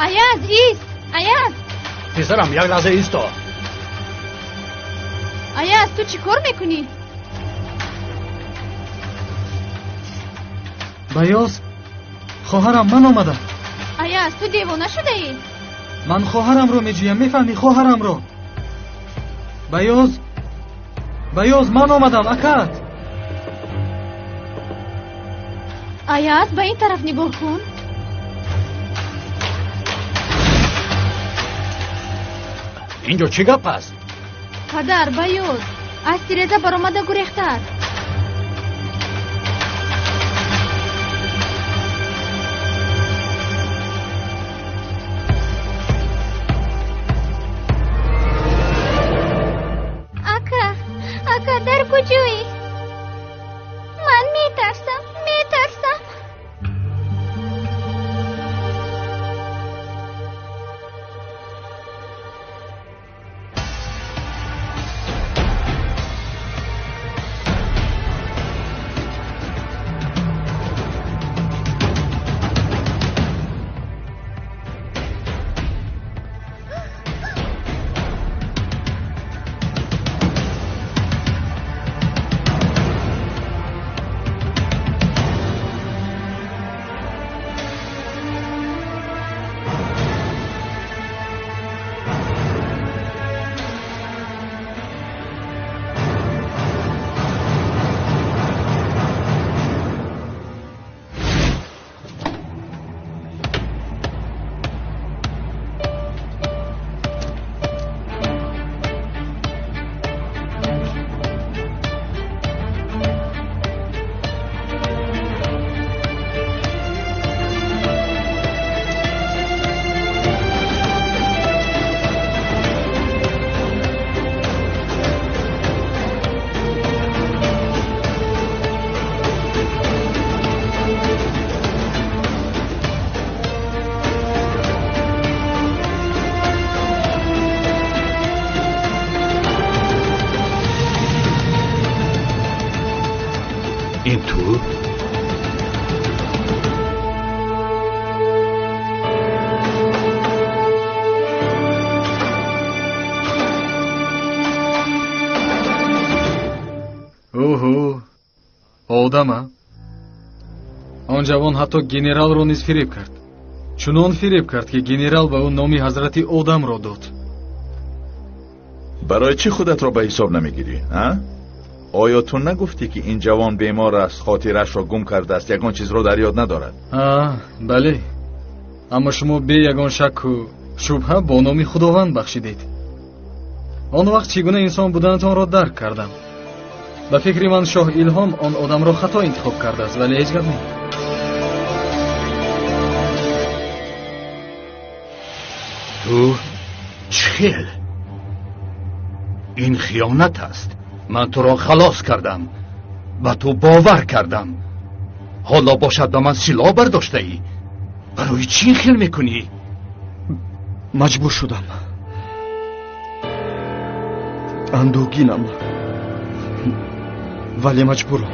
Аяз, ист! Аяз! Писарам, як лаҳза исто. Аяз, ту чӣ кор мекунӣ? Баёз, хоҳарам, ман омадам. Аяз, ту девона шудаӣ? Ман хоҳарамро меҷӯям, мефаҳмӣ, хоҳарамро. Баёз, Баёз, ман омадам, акат. Аяз, ба ин тараф нигоҳ кун. Инҷо чӣ гап аст? Падар, Баёз аз тиреза баромада гурехтааст. Ака, ака, дар куҷоӣ? Ман метарсам, метарсам. Ин ту? Оҳо, одама. Он ҷавон ҳатто генералро низ фиреб кард. Чунон фиреб кард, ки генерал ба ӯ номи ҳазрати Одамро дод. Барои чӣ худатро ба ҳисоб намегирӣ, а? Оё ту нагуфтӣ, ки ин ҷавон бемор аст, хотирашро гум кардааст, ягон чизро дар ёд надорад? Бале, аммо шумо бе ягон шакку шубҳа бо номи Худованд бахшидед. Он вақт чӣ гуна инсон буданатонро дарк кардам. Ба фикри ман шоҳ Илҳом он одамро хато интихоб кардааст, вале ҳеҷ гап не. Ту чӣ хел? Ин хиёнат аст. Ман туро халос кардам, ба ту бовар кардам. Ҳоло бошад ба ман силоҳ бардоштаӣ. Барои чӣ хел мекунӣ? Маҷбур шудам. Андӯҳгинам, вале маҷбурам.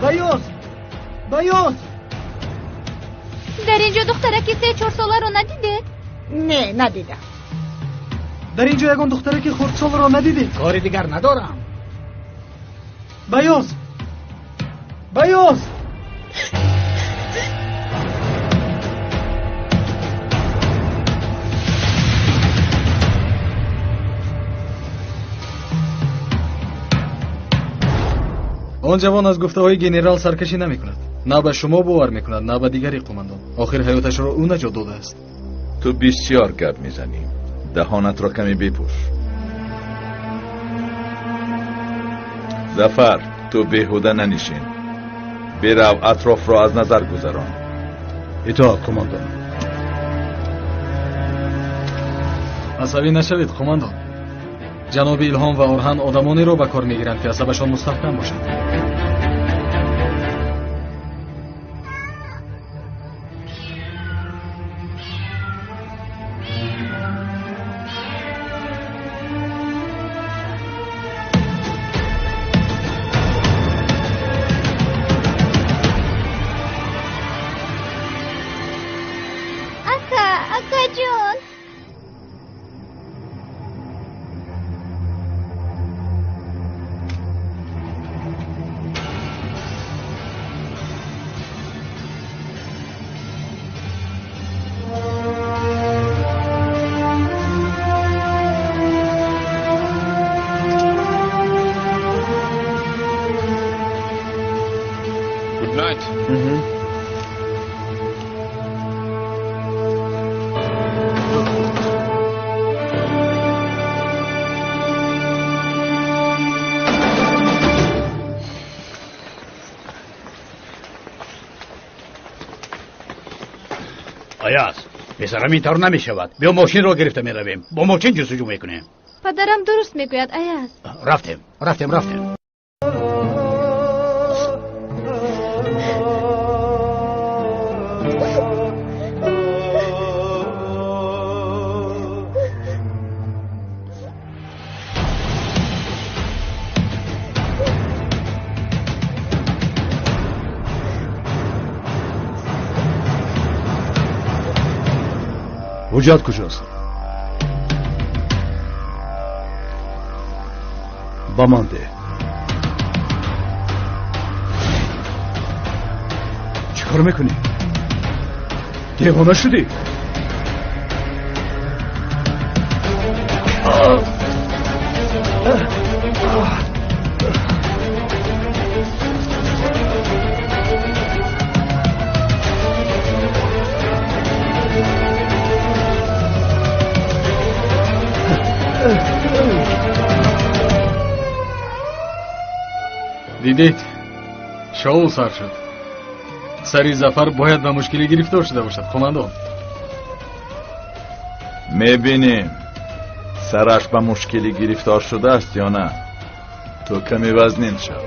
Баёз! Баёз! Дар инҷо духтараки 3-4 соларо надидед? Не, надидам. Дар инҷо ягон духтараки хурдсолро надидед? Кори дигар надорам. Баёз! Баёз! Он ҷавон аз гуфтаҳои генерал саркашӣ намекунад. На ба шумо бовар мекунад, на ба дигари қумандон. Охир ҳаёташро ӯ наҷот додааст. Ту бисёр гап мезанӣ. Даҳонатро каме бипӯш. Зафар, ту беҳуда нанишин. Бирав, атрофро аз назар гузарон. Итоат, қумандон. Асабӣ нашавед, қумандон. Ҷаноби Илҳом ва Орҳан одамонеро ба кор мегиранд, ки асабашон мустаҳкам бошад. Акаҷон. Писарам, ин тавр намешавад. Биё мошинро гирифта меравем. Бо мошин ҷустуҷӯ мекунем. Падарам дуруст мегӯяд, Аяз. Рафтем, рафтем, рафтем. ҳуҷҷат куҷост? Ба ман деҳ. Чӣ кор мекунӣ? Девона шудӣ? Дидед, шоу сар шуд. Сари Зафар бояд ба мушкилӣ гирифтор шуда бошад, қумандон. Мебинем, сараш ба мушкилӣ гирифтор шудааст ё на. Ту каме вазнин шав.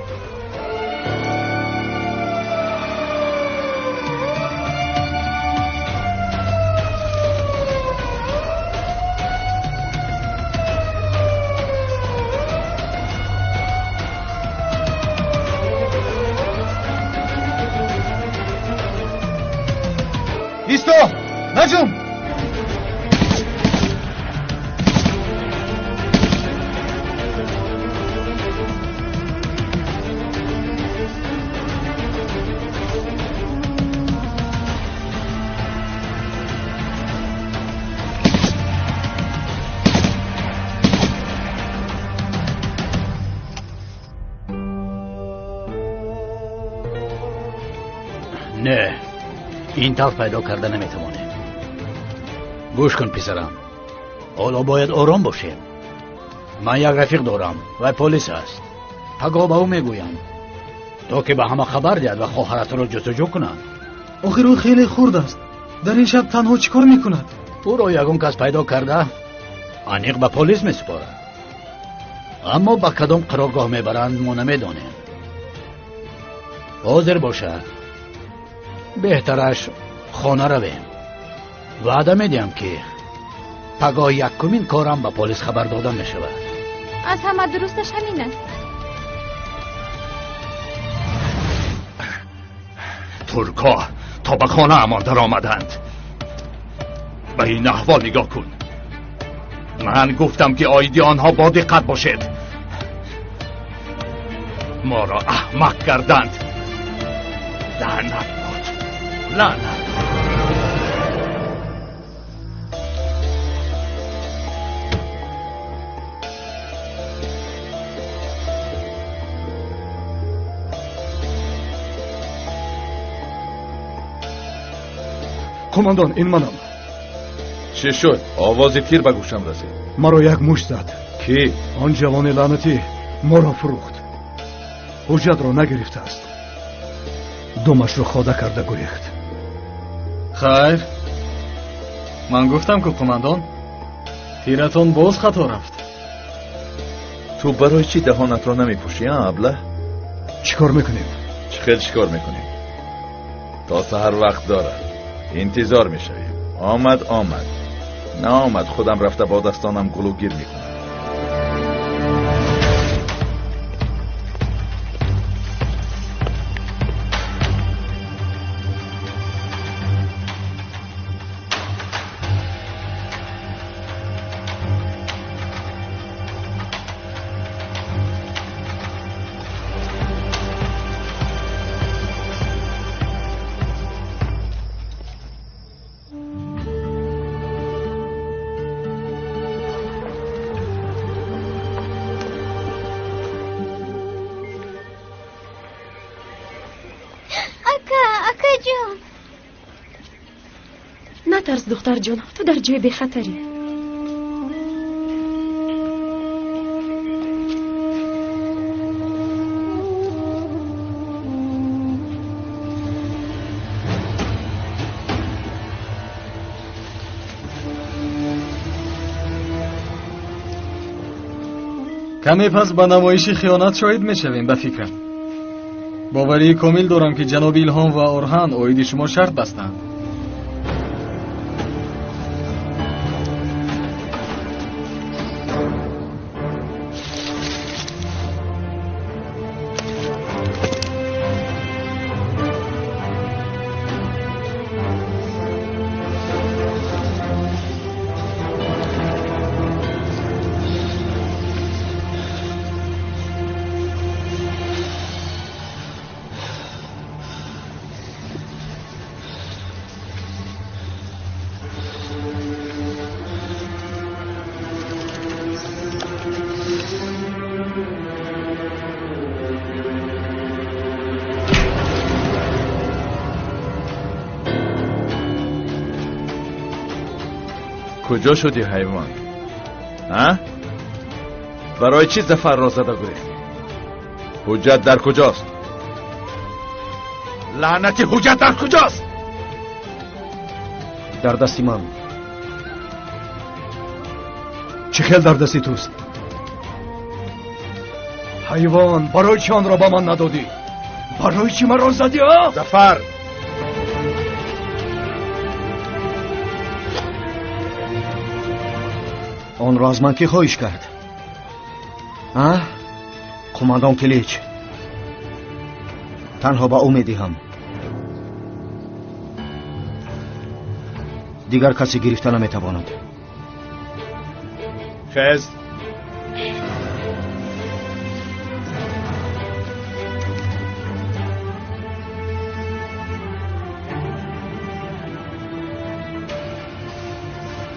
Исто! Наҷум! Не, ин тавр пайдо карда наметавонем. Гӯш кун, писарам, ҳоло бояд ором бошем. Ман як рафиқ дорам, вай полис аст. Пагоҳ ба ӯ мегӯям, то ки ба ҳама хабар диҳад ва хоҳаратро ҷустуҷӯ кунанд. Охир ӯ хеле хурд аст. Дар ин шаб танҳо чӣ кор мекунад? Ӯро ягон кас пайдо карда аниқ ба полис месупорад. Аммо ба кадом қароргоҳ мебаранд, мо намедонем. Ҳозир бошад, беҳтараш хона равем. Ваъда медиҳам, ки пагоҳ якумин корам ба полис хабар дода мешавад. Аз ҳама дурусташ ҳамин аст. Туркҳо то ба хонаамон даромаданд. Ба ин аҳвол нигоҳ кун. Ман гуфтам, ки оиди онҳо бо диққат бошед. Моро аҳмақ карданд. Лаънат бод, лаънат. Қумандон, ин манам. Чӣ шуд? Овози тир ба гӯшам расид. Маро як мушт зад. Кӣ? Он ҷавони лаънатӣ моро фурӯхт. Ҳуҷҷатро нагирифтааст. Думашро хода карда гурехт. Хайр, ман гуфтам ку, қумандон, тиратон боз хато рафт. Ту барои чӣ даҳонатро намепӯшӣ, а, аблаҳ? Чӣ кор мекунем? Чӣ хел чӣ кор мекунем? То саҳар вақт дорад. Интизор мешавем. Омад, омад. Наомад, худам рафта бо дастонам гулӯгир мекунам. Натарс, духтарҷон, ту дар ҷои бехатарӣ. Каме пас ба намоиши хиёнат шоҳид мешавем, ба фикрам. Боварии комил дорам, ки ҷаноби Илҳом ва Орҳан оиди шумо шарт бастанд. Куҷо шуди ҳайвон? А? Барои чӣ Зафарро зада гурехтӣ? Ҳуҷҷат дар куҷост? Лаънати ҳуҷҷат дар куҷост? Дар дасти ман. Чӣ хел дар дасти туст? Ҳайвон, барои чӣ онро ба ман надодӣ? Барои чӣ маро задӣ, а? Зафар! Онро аз ман кӣ хоҳиш кард? А? Қумандон Килич. Танҳо ба ӯ медиҳам. Дигар касе гирифта наметавонад. Хез.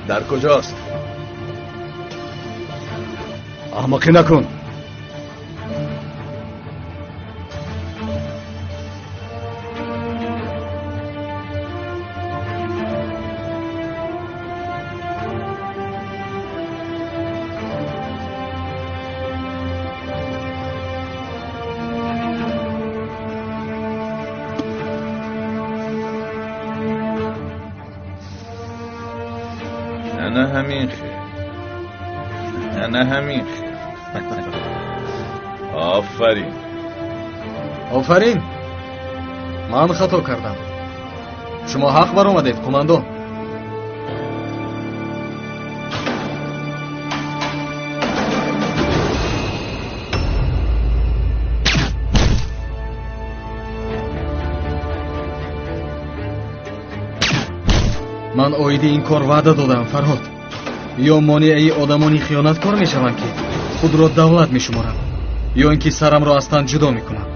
Дар куҷост? Аҳмақӣ накун. Ана ҳамин хел. Ана ҳамин хел. Офарин. Офарин. Ман хато кардам. Шумо ҳақ баромадед, қумандон. Ман оиди ин кор ваъда додам, Фарҳод. Ё монеаи одамони хиёнаткор мешавам, ки худро давлат мешуморам, ё ин ки сарамро аз тан ҷудо мекунам.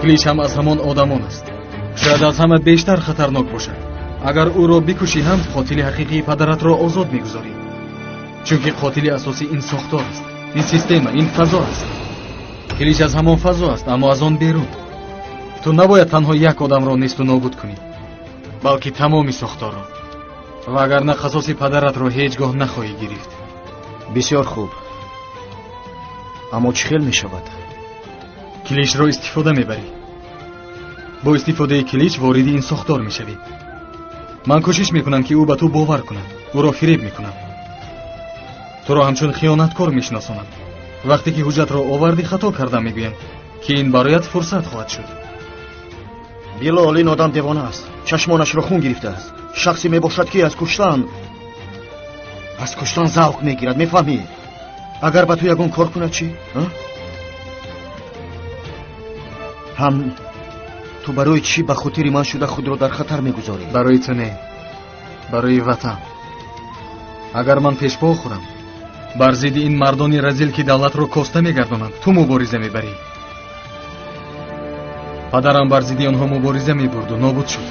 Клич ҳам аз ҳамон одамон аст. Шояд аз ҳама бештар хатарнок бошад. Агар ӯро бикушӣ ҳам, қотили ҳақиқии падаратро озод мегузорӣ. Чунки қотили асосӣ ин сохтор аст, ин система, ин фазо аст. Клич аз ҳамон фазо аст, аммо аз он берун. Ту набояд танҳо як одамро несту нобуд кунӣ, балки тамоми сохторро. Вагарна қасоси падаратро ҳеҷ гоҳ нахоҳӣ гирифт. Бисёр хуб. Аммо чӣ хел мешавад? Кличро истифода мебарӣ. Бо истифодаи клич вориди ин сохтор мешавӣ. Ман кӯшиш мекунам, ки ӯ ба ту бовар кунад. Ӯро фиреб мекунам. Туро ҳамчун хиёнаткор мешиносонам. Вақте ки ҳуҷҷатро овардӣ, хато кардам мегӯям, ки ин бароят фурсат хоҳад шуд. Билол, ин одам девона аст. Чашмонашро хун гирифтааст. Шахсе мебошад, ки аз куштан завқ мегирад, мефаҳмӣ? Агар ба ту ягон кор кунад чӣ? Ҳам ту барои чӣ ба хотири ман шуда худро дар хатар мегузорӣ? Барои ту не, барои ватан. Агар ман пешпо хӯрам, бар зидди ин мардони разил, ки давлатро коста мегардонанд, ту мубориза мебарӣ. Падарам бар зидди онҳо мубориза мебурду нобуд шуд.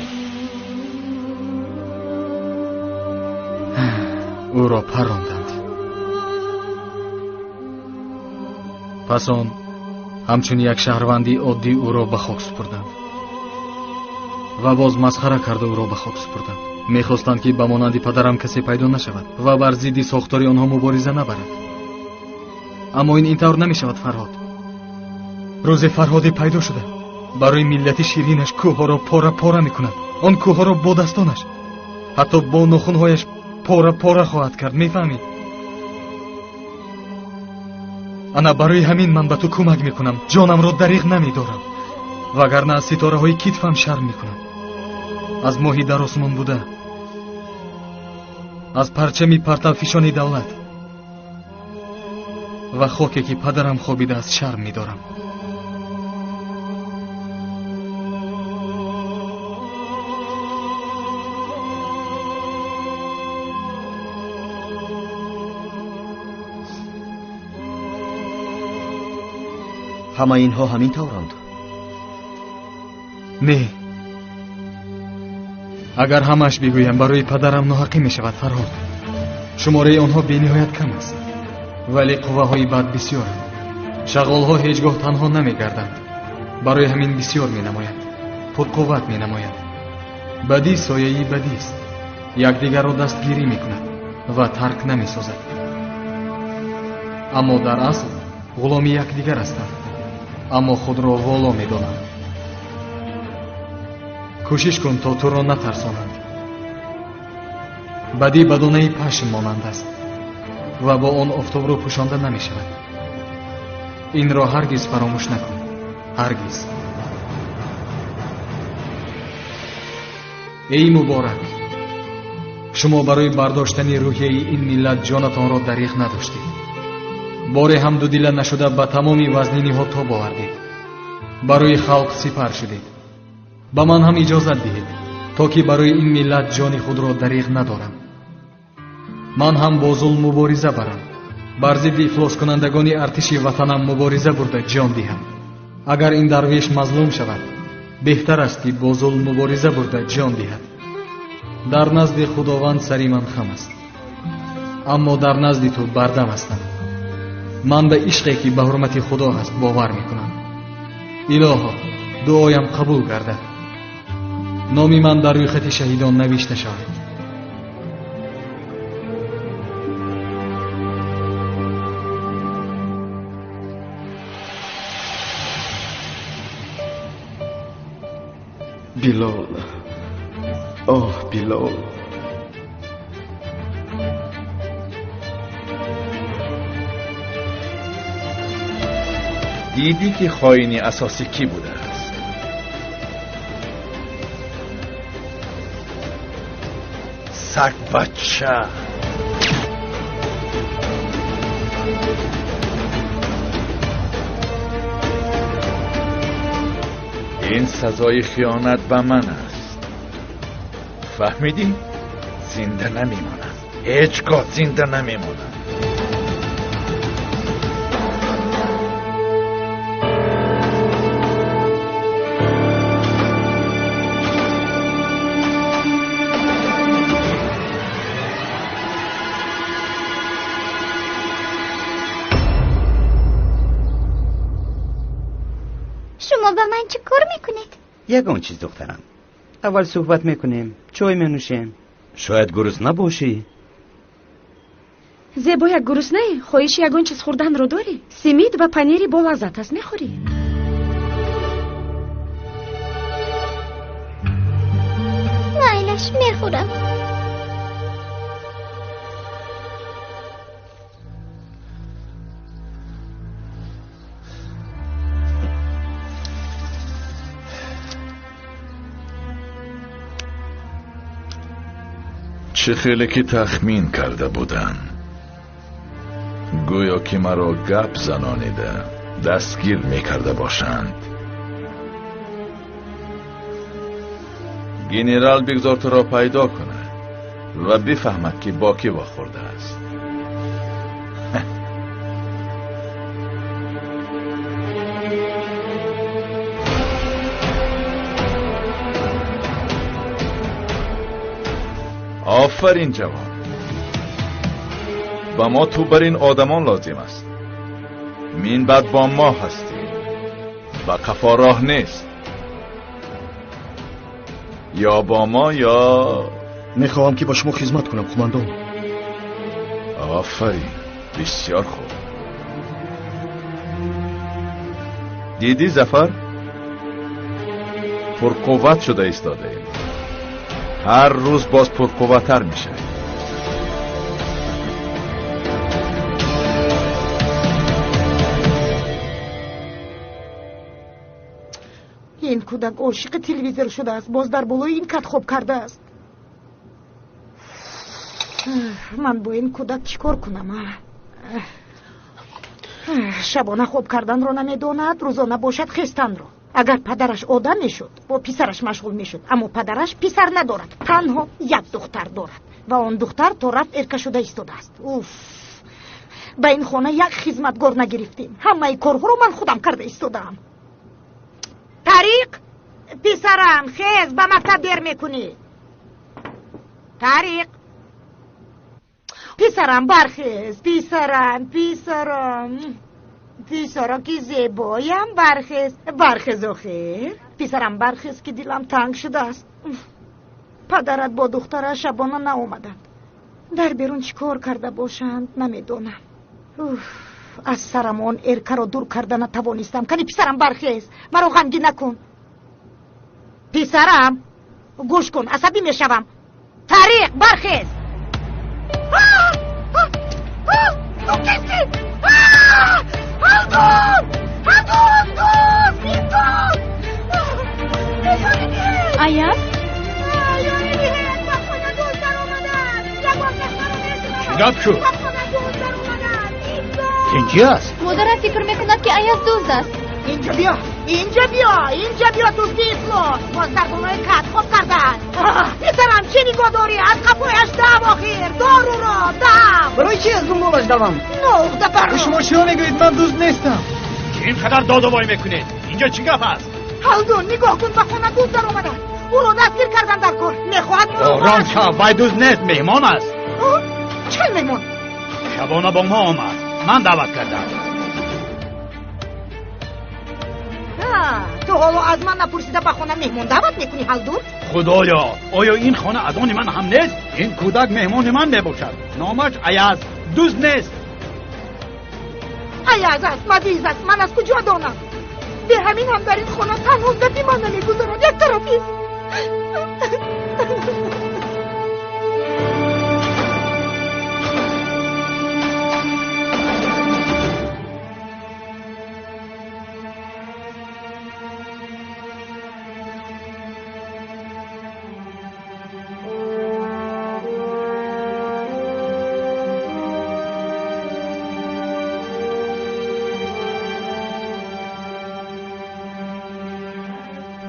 Ӯро парронданд. Пас он ҳамчун як шаҳрванди оддӣ ӯро ба хок супурданд. Ва боз масхара карда ӯро ба хок супурданд. Мехостанд, ки ба монанди падарам касе пайдо нашавад ва бар зидди сохтори онҳо мубориза набарад. Аммо ин ин тавр намешавад, Фарҳод. Рӯзе Фарҳоде пайдо шуда барои миллати ширинаш кӯҳҳоро пора пора мекунад. Он кӯҳҳоро бо дастонаш, ҳатто бо нохунҳояш пора пора хоҳад кард. Мефаҳмӣ? Ана барои ҳамин ман ба ту кӯмак мекунам, ҷонамро дариғ намедорам, вагарна аз ситораҳои китфам шарм мекунам, аз моҳи дар осмон буда, аз парчами партавфишони давлат ва хоке ки падарам хобидааст шарм медорам. Ҳама инҳо ҳамин тавранд? Не, агар ҳамааш бигӯям барои падарам ноҳақӣ мешавад, Фарҳод. Шумораи онҳо бениҳоят кам аст, вале қувваҳои бад бисёранд. Шағолҳо ҳеҷ гоҳ танҳо намегарданд, барои ҳамин бисёр менамоянд, пурқувват менамоянд. Бадӣ сояи бадист, якдигарро дастгирӣ мекунад ва тарк намесозад. Аммо дар асл ғуломи якдигар ҳастанд, аммо худро воло медонанд. Кӯшиш кун то туро натарсонанд. Бадӣ ба донаи пашм монанд аст ва бо он офтобро пӯшонда намешавад. Инро ҳаргиз фаромӯш накун, ҳаргиз. Эй муборак, шумо барои бардоштани рӯҳияи ин миллат ҷонатонро дариғ надоштед. Боре ҳам дудила нашуда ба тамоми вазниниҳо тоб овардед. Барои халқ сипар шудед. Ба ман ҳам иҷозат диҳед, то ки барои ин миллат ҷони худро дариғ надорам. Ман ҳам бо зулм мубориза барам, бар зидди ифлоскунандагони артиши ватанам мубориза бурда ҷон диҳам. Агар ин дарвеш мазлум шавад, беҳтар аст ки бо зулм мубориза бурда ҷон диҳад. Дар назди Худованд сари ман хам аст, аммо дар назди ту бардам ҳастам. Ман ба ишқе ки ба ҳурмати Худо ҳаст бовар мекунам. Илоҳо, дуоям қабул гардад. Номи ман дар рӯйхати шаҳидон навишта шавад. Билол, оҳ Билол, дидӣ ки хоини асосӣ кӣ будааст? Сагбача! Ин сазои хиёнат ба ман аст. Фаҳмидӣ? Зинда намемонам, ҳеҷ гоҳ зинда намемонам. Шумо ба ман чӣ кор мекунед? Ягон чиз, духтарам. Аввал суҳбат мекунем, чой менӯшем. Шояд гурусна бошӣ. Зебояк, гуруснаӣ? Хоҳиши ягон чиз хӯрданро дорӣ? Семид ва панири болаззат аст, мехӯрӣ? Майлаш, мехӯрам. Чӣ хеле ки тахмин карда будам, гӯё ки маро гап занонида дастгир мекарда бошанд. Генерал бигзор туро пайдо кунад ва бифаҳмад ки бо кӣ вохӯрдааст. Офарин ҷавон, ба мо ту бар ин одамон лозим аст. Мин баъд бо мо ҳастӣ, ба қафо роҳ нест. Ё бо мо ё мехоҳам ки ба шумо хизмат кунам, қумандон. Офарин, бисёр хуб. Дидӣ Зафар? Пурқувват шуда истодаем. Ҳар рӯз боз пурқувваттар мешавем. Ин кӯдак ошиқи телевизор шудааст, боз дар болои ин кат хоб кардааст. Ман бо ин кӯдак чӣ кор кунам? Шабона хоб карданро намедонад, рӯзона бошад хестанро. Агар падараш одам мешуд, бо писараш машғул мешуд, аммо падараш писар надорад, танҳо як духтар дорад ва он духтар то рафт эрка шуда истодааст. Уф! Ба ин хона як хизматгор нагирифтем. Ҳамаи корҳоро ман худам карда истодаам. Тариқ, писарам, хез, ба мактаб дер мекунӣ. Тариқ, писарам, бархез, писарам, писарам, писараки зебоям, бархез, бархез охир. Писарам, бархез, ки дилам танг шудааст. Падарат бо духтараш шабона наомаданд. Дар берун чӣ кор карда бошанд, намедонам. Уф, аз сарам он эркаро дур карда натавонистам. Кани писарам, бархез, маро ғамгин накун. Писарам, гӯш кун, асабӣ мешавам. Тариқ, бархез. Ту кистӣ? Ҳалдун! Ҳалдун! Дӯст! Ин дӯст! Аяз? Ба хона дӯст даромаданд! Ягон кас маро мешунавад! Чӣ гап шуд? Ба хона дӯст даромаданд! Ин дӯст! Ин чӣ аст? Модарам фикр мекунад, ки Аяз дузд аст. Инҷа биё! Инҷа биё! Инҷа биё, дузди ифлос! Боз дар болои кат хоб кардааст. Писарам, чӣ нигоҳ дорӣ? Аз қафояш дав охир! Доруро дав! Барои чӣ аз дунболаш давам? Нуғда баро! Шумо чиро мегӯед? Ман дузд нестам. Чӣ ин қадар додувой мекунед? Инҷо чӣ гап аст? Ҳалдун, нигоҳ кун, ба хона дузд даромадааст. Ӯро дастгир кардан дар кор. Мехоҳад моро Ором шав, вай дузд нест, меҳмон аст. Чӣ меҳмон? Шабона бо мо омад. Ман даъват кардам. Ту ҳоло аз ман напурсида ба хона меҳмон даъват мекунӣ, Ҳалдун? Худоё, оё ин хона аз они ман ҳам нест? Ин кӯдак меҳмони ман мебошад. Номаш Аяз, дузд нест. Аяз аст, мавиз аст, ман аз куҷо донам? Бе ҳамин ҳам дар ин хона танҳо гапи ман намегузарад, як тарафист.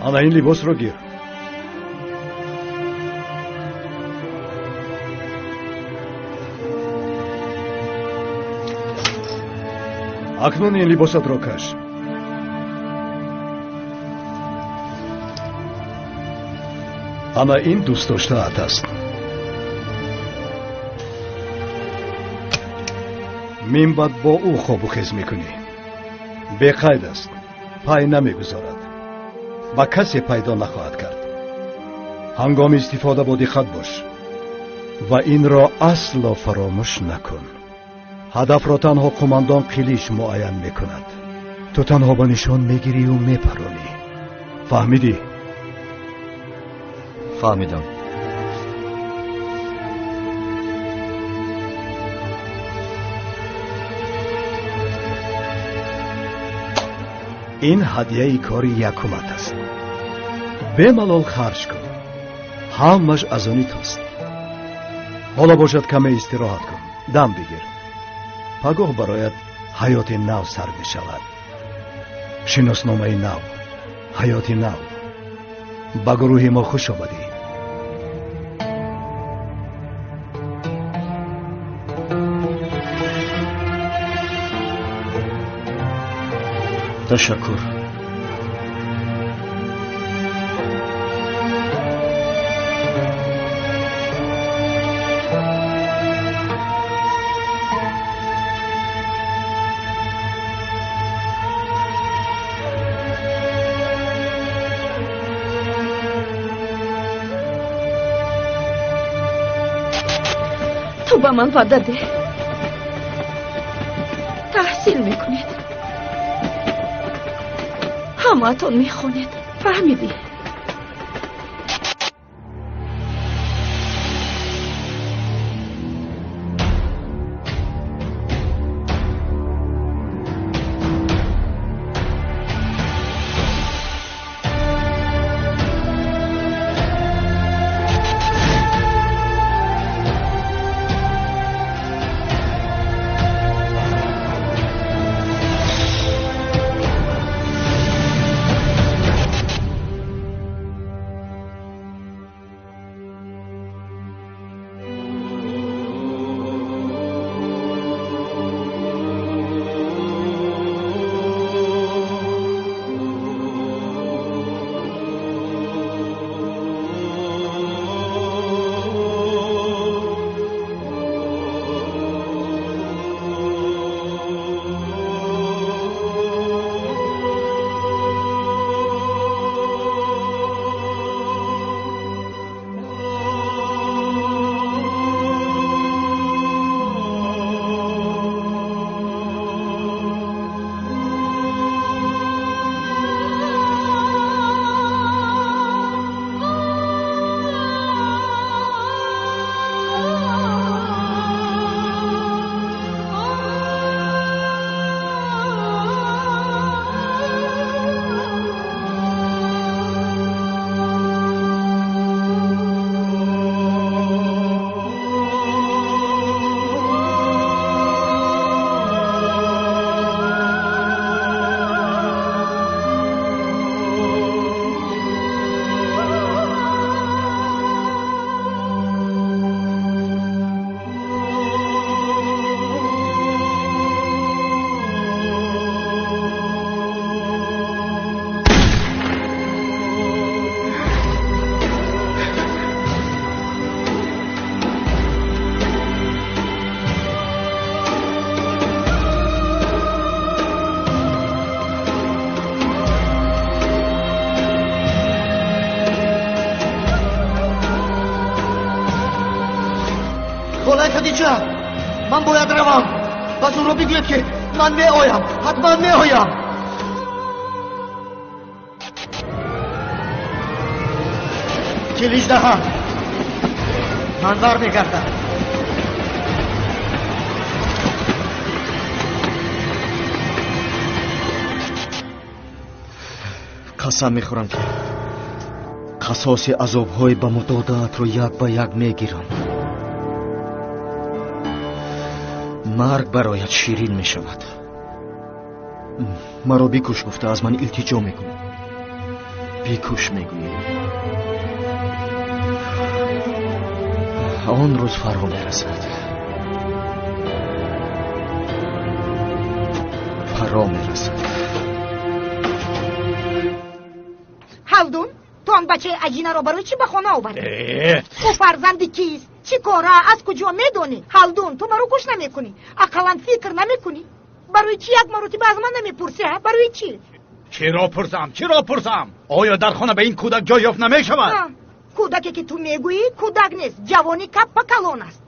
Ана ин либосро гир. Акнун ин либосатро каш. Ана ин дӯстдоштаат аст. Минбаъд бо ӯ хобу хез мекунӣ. Беқайд аст, пай намегузорад, ба касе пайдо нахоҳад кард. Ҳангоми истифода бо диққат бош ва инро асло фаромӯш накун. Ҳадафро танҳо қумандон Қилич муайян мекунад. Ту танҳо ба нишон мегирию мепаронӣ. Фаҳмидӣ? Фаҳмидам. Ин ҳадияи кори якумат аст. Бемалол харҷ кун. Ҳамаш аз они туст. Ҳоло бошад каме истироҳат кун, дам бигир. Пагоҳ бароят ҳаёти нав сар мешавад. Шиносномаи нав, ҳаёти нав. Ба гурӯҳи мо хуш омадӣ. Ташаккур. Ту ба ман ваъда деҳ. Таҳсил мекунед. Ҳамаатон мехонед. Фаҳмидӣ? Хадиҷа, ман бояд равам. Ба Зуро бигӯед, ки ман меоям, ҳатман меоям. Килиждаҳам, ман бармегардам. Қасам мехӯрам, ки қасоси азобҳои ба мудодаатро як ба як мегирам. Марг бароят ширин мешавад. Маро бикуш гуфта аз ман илтиҷо мекунӣ. Бикуш мегӯӣ. Он рӯз фаро мерасад. Фаро мерасад. Ҳалдун, ту он бачаи аҷинаро барои чӣ ба хона овардӣ? Ӯ фарзанди кист? Чӣ кора? Аз куҷо медонӣ? Ҳалдун, ту маро гӯш намекунӣ. Ақаллан фикр намекунӣ. Барои чӣ як маротиба аз ман намепурсӣ? Барои чӣ? Чиро пурсам? Чиро пурсам? Оё дар хона ба ин кӯдак ҷой ёфт намешавад? Кӯдаке ки ту мегӯӣ кӯдак нест, ҷавони каппа калон аст.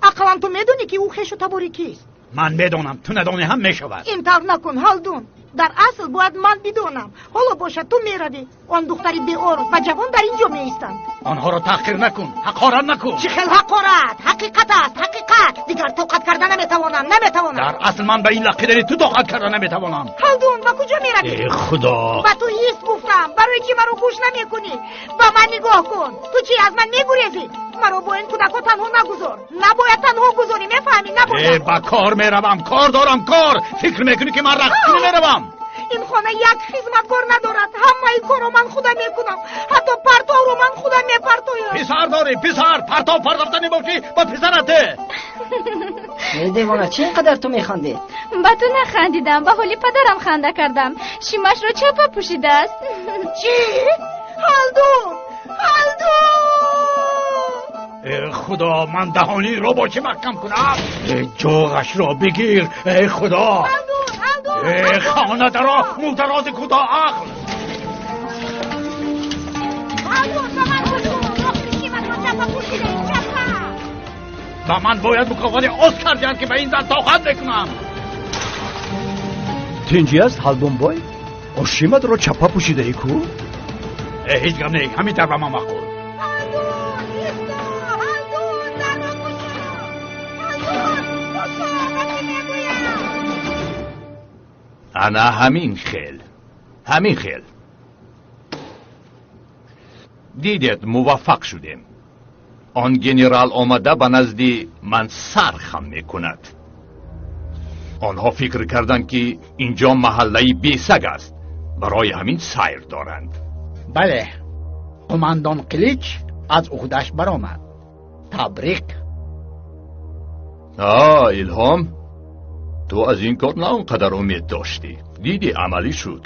Ақаллан ту медонӣ, ки ӯ хешу табори кист? Ман медонам, ту надонӣ ҳам мешавад. Ин тавр накун, Ҳалдун. Дар асл бояд ман бидонам. Ҳоло бошад, ту меравӣ. Он духтари беор ва ҷавон дар ин ҷо меистанд. Онҳоро таҳқир накун, ҳақорат накун. Чӣ хел ҳақорат? Ҳақиқат аст, ҳақиқат. Дигар тоқат карда наметавонам, наметавонам. Дар асл ман ба ин лаққидари ту тоқат карда наметавонам. Ҳалдун, ба куҷо меравӣ? Э худо! Ба ту ҳис гуфтам. Барои чӣ маро гӯш намекунӣ? Ба ман нигоҳ кун. Ту чӣ аз ман мегурезӣ? Маро бо ин кӯдакҳо танҳо нагузор. Набояд танҳо гузорӣ, мефаҳмӣ? Набояд. Ба кор меравам, кор дорам, кор. Фикр мекунӣ, ки ман рақс кунӣ меравам? Ин хона як хизматкор надорад. Ҳамаи корро ман худам мекунам. Ҳатто партовро ман худам мепартоям. Писар дорӣ, писар. Партов партофта мебошӣ ба писарате. Эй девона, чӣ ин қадар ту механдӣ? Ба ту нахандидам, ба ҳоли падарам ханда кардам. Шимашро чапа пӯшидааст. Чӣ? Ҳалдун! Ҳалдун! Э худо, ман даҳониро бо чӣ маҳкам кунам? Ҷоғашро бигир, эй худо! Э хона даро, мутарози кӯтоҳ ақл! Ҳалдун, ба ман гӯш кун! Охири шиматро чапа пӯшидаӣ, чапа! Ба ман бояд мукофоти Оскар диҳанд, ки ба ин зан тоқат мекунам. Тинҷӣ аст, Ҳалдунбой? Ошиматро чапа пӯшидаӣ ку? Ҳеҷ гап не, ҳамин тавр ба ман маъқул. Ана ҳамин хел, ҳамин хел. Дидед, муваффақ шудем. Он генерал омада ба назди ман сар хам мекунад. Онҳо фикр карданд, ки инҷо маҳаллаи бесаг аст, барои ҳамин сайр доранд. Бале, қумандон Қилич аз уҳдаш баромад. Табрик. Илҳом, ту аз ин кор на он қадар умед доштӣ. Дидӣ, амалӣ шуд.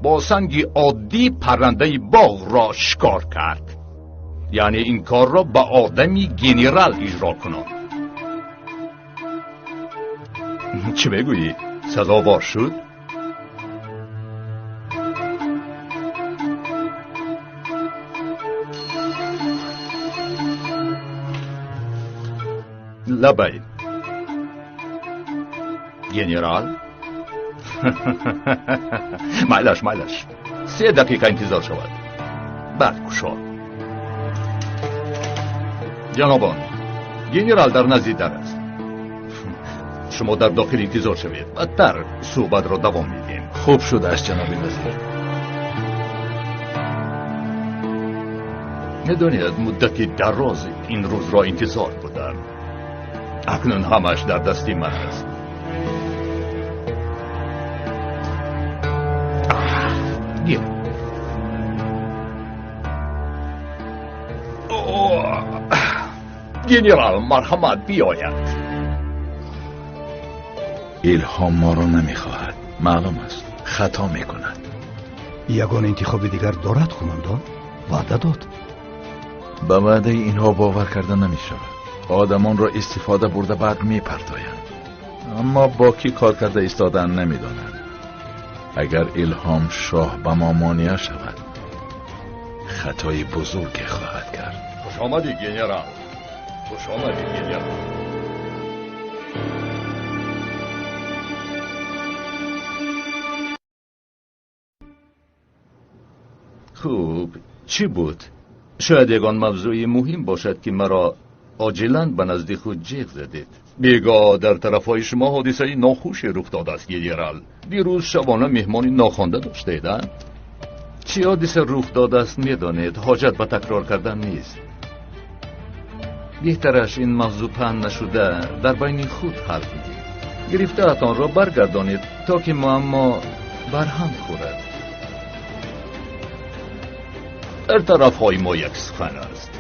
Бо санги оддӣ паррандаи боғро шикор кард. Яъне ин корро ба одами генерал иҷро кунон. Чӣ мегӯӣ? Сазовор шуд? Лабай. Генерал? Майлаш, майлаш. 3 дақиқа интизор шавад. Баъд кушод. Ҷанобон, генерал дар назди дар аст. Шумо дар дохил интизор шавед. Баъдтар суҳбатро давом медиҳем. Хуб шудааст, ҷаноби вазир. Медонед, муддати дароз ин рӯзро интизор будам. Акнун ҳамааш дар дасти ман аст. Гир. Генерал, марҳамат, биёяд. Илҳом моро намехоҳад. Маълум аст, хато мекунад. Ягон интихоби дигар дорад, қумандон? Ваъда дод. Ба ваъдаи инҳо бовар карда намешавад. Одамонро истифода бурда баъд мепартоянд. Аммо бо кӣ кор карда истодаанд намедонанд. Агар Илҳом шоҳ ба мо монеа шавад, хатои бузурге хоҳад кард. Хуш омадӣ, генерал. Хуш омадӣ, генерал. Хуб, чӣ буд? Шояд ягон мавзӯи муҳим бошад, ки маро оҷилан ба назди худ ҷеғ задед. Бегоҳ дар тарафҳои шумо ҳодисаи нохуше рух додааст, генерал. Дирӯз шабона меҳмони нохонда доштед, а? Чӣ ҳодиса рух додааст медонед, ҳоҷат ба такрор кардан нест. Беҳтараш ин мавзӯъ паҳн нашуда дар байни худ ҳал кунед. Гирифтаатонро баргардонед, то ки муаммо барҳам хӯрад. Дар тарафҳои мо як сухан аст.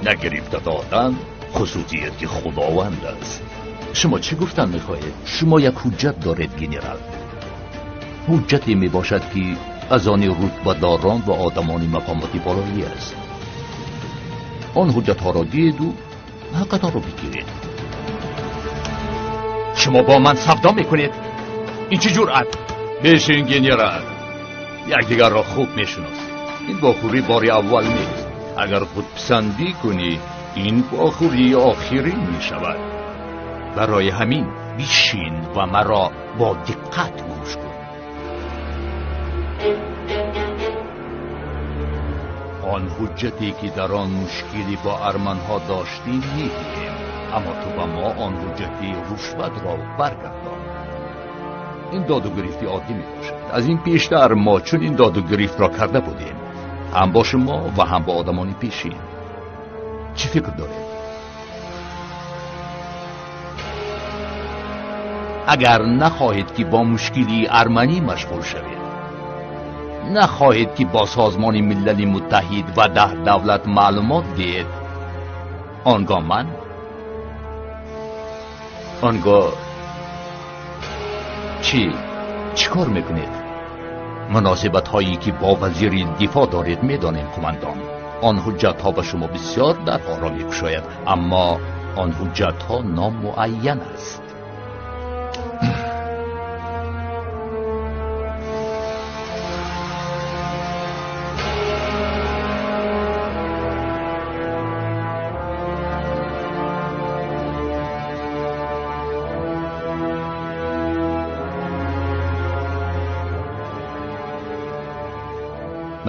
Нагирифта додан хусусияти худованд аст. Шумо чӣ гуфтан мехоҳед? Шумо як ҳуҷҷат доред, генерал. Ҳуҷҷате мебошад, ки аз они рутбадорон ва одамони мақомоти болоӣ аст. Он ҳуҷҷатҳоро диҳеду ҳаққатонро бигиред. Шумо бо ман савдо мекунед? Ин чӣ ҷуръат? Бешин, генерал. Якдигарро хуб мешиносед. Ин вохӯрӣ бори аввал нест. Агар худписандӣ кунӣ, ин вохӯрии охирин мешавад. Барои ҳамин бишин ва маро бо диққат гӯш кун. Он ҳуҷҷате ки дар он мушкилӣ бо арманҳо доштем медиҳем, аммо ту ба мо он ҳуҷҷати рушватро баргардон. Ин доду гирифти оддӣ мебошад. Аз ин пештар мо чунин доду гирифтро карда будем, ҳам бо шумо ва ҳам бо одамони пешин. Чӣ фикр доред? Агар нахоҳед, ки бо мушкилии арманӣ машғул шавед, нахоҳед, ки бо Созмони Милали Муттаҳид ва 10 давлат маълумот диҳед, он гоҳ ман он гоҳ чӣ чӣ кор мекунед? Муносибатҳое ки бо вазири дифоъ доред медонем, қумандон. Он ҳуҷҷатҳо ба шумо бисёр дарҳоро мекушояд, аммо он ҳуҷҷатҳо номуайян аст.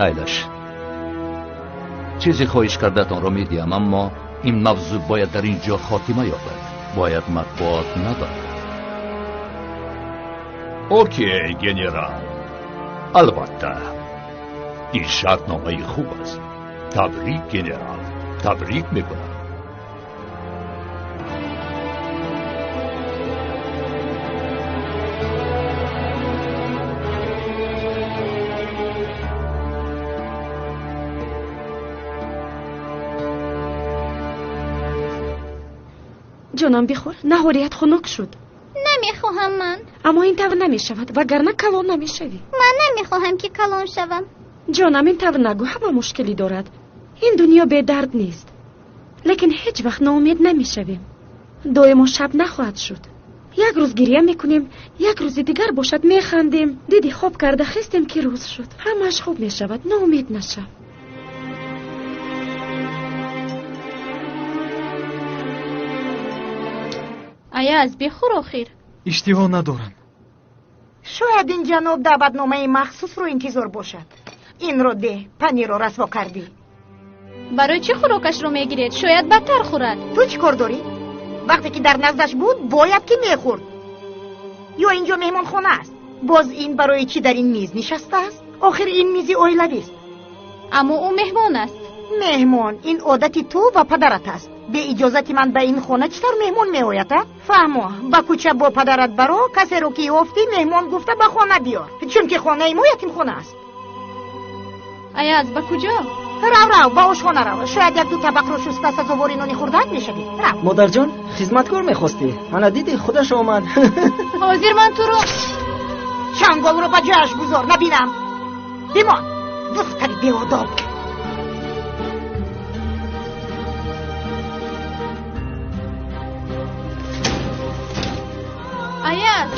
Майлаш, чизе хоҳиш кардатонро медиҳам, аммо ин мавзӯъ бояд дар ин ҷо хотима ёбад. Бояд матбуот надонад. Окей, генерал. Албатта, ин шартномаи хуб аст. Табрик, генерал. Табрик мекунам. Ҷонам, бихӯр, наҳорият хунук шуд. Намехоҳам ман. Аммо ин тавр намешавад, вагарна калон намешавӣ. Ман намехоҳам ки калон шавам. Ҷонам, ин тавр нагӯ, ҳама мушкилӣ дорад. Ин дунё бедард нест. Лекин ҳеҷ вақт ноумед намешавем. Доимо шаб нахоҳад шуд. Як рӯз гиря мекунем, як рӯзи дигар бошад механдем. Диди, хоб карда хестем ки рӯз шуд. Ҳамааш хуб мешавад, ноумед нашав. Аяз, бихӯр охир. Иштиҳо надорам. Шояд ин ҷаноб даъватномаи махсусро интизор бошад. Инро деҳ, панирро расво кардӣ. Барои чӣ хӯрокашро мегиред? Шояд бадтар хӯрад. Ту чӣ кор дорӣ? Вақте ки дар наздаш буд, бояд ки мехӯрд. Ё ин ҷо меҳмонхона аст? Боз ин барои чӣ дар ин миз нишастааст? Охир ин мизи оилавист. Аммо ӯ меҳмон аст. Меҳмон, ин одати ту ва падарат аст. Бе иҷозати ман ба ин хона чӣ тавр меҳмон меояд, а? Фаҳмо, ба кӯча бо падарат баро, касеро ки ёфтӣ меҳмон гуфта ба хона биёр, чунки хонаи мо ятимхона аст. Аяз, ба куҷо? Рав, рав, ба ошхона рав. Шояд як-ду табақро шуста сазовори нони хӯрдаат мешавӣ. Рав. Модарҷон, хизматкор мехостӣ? Ана дидӣ, худаш омад. Ҳозир ман туро чанголро ба ҷояш гузор, набинам. Бимон, духтари беодоб. Аяз,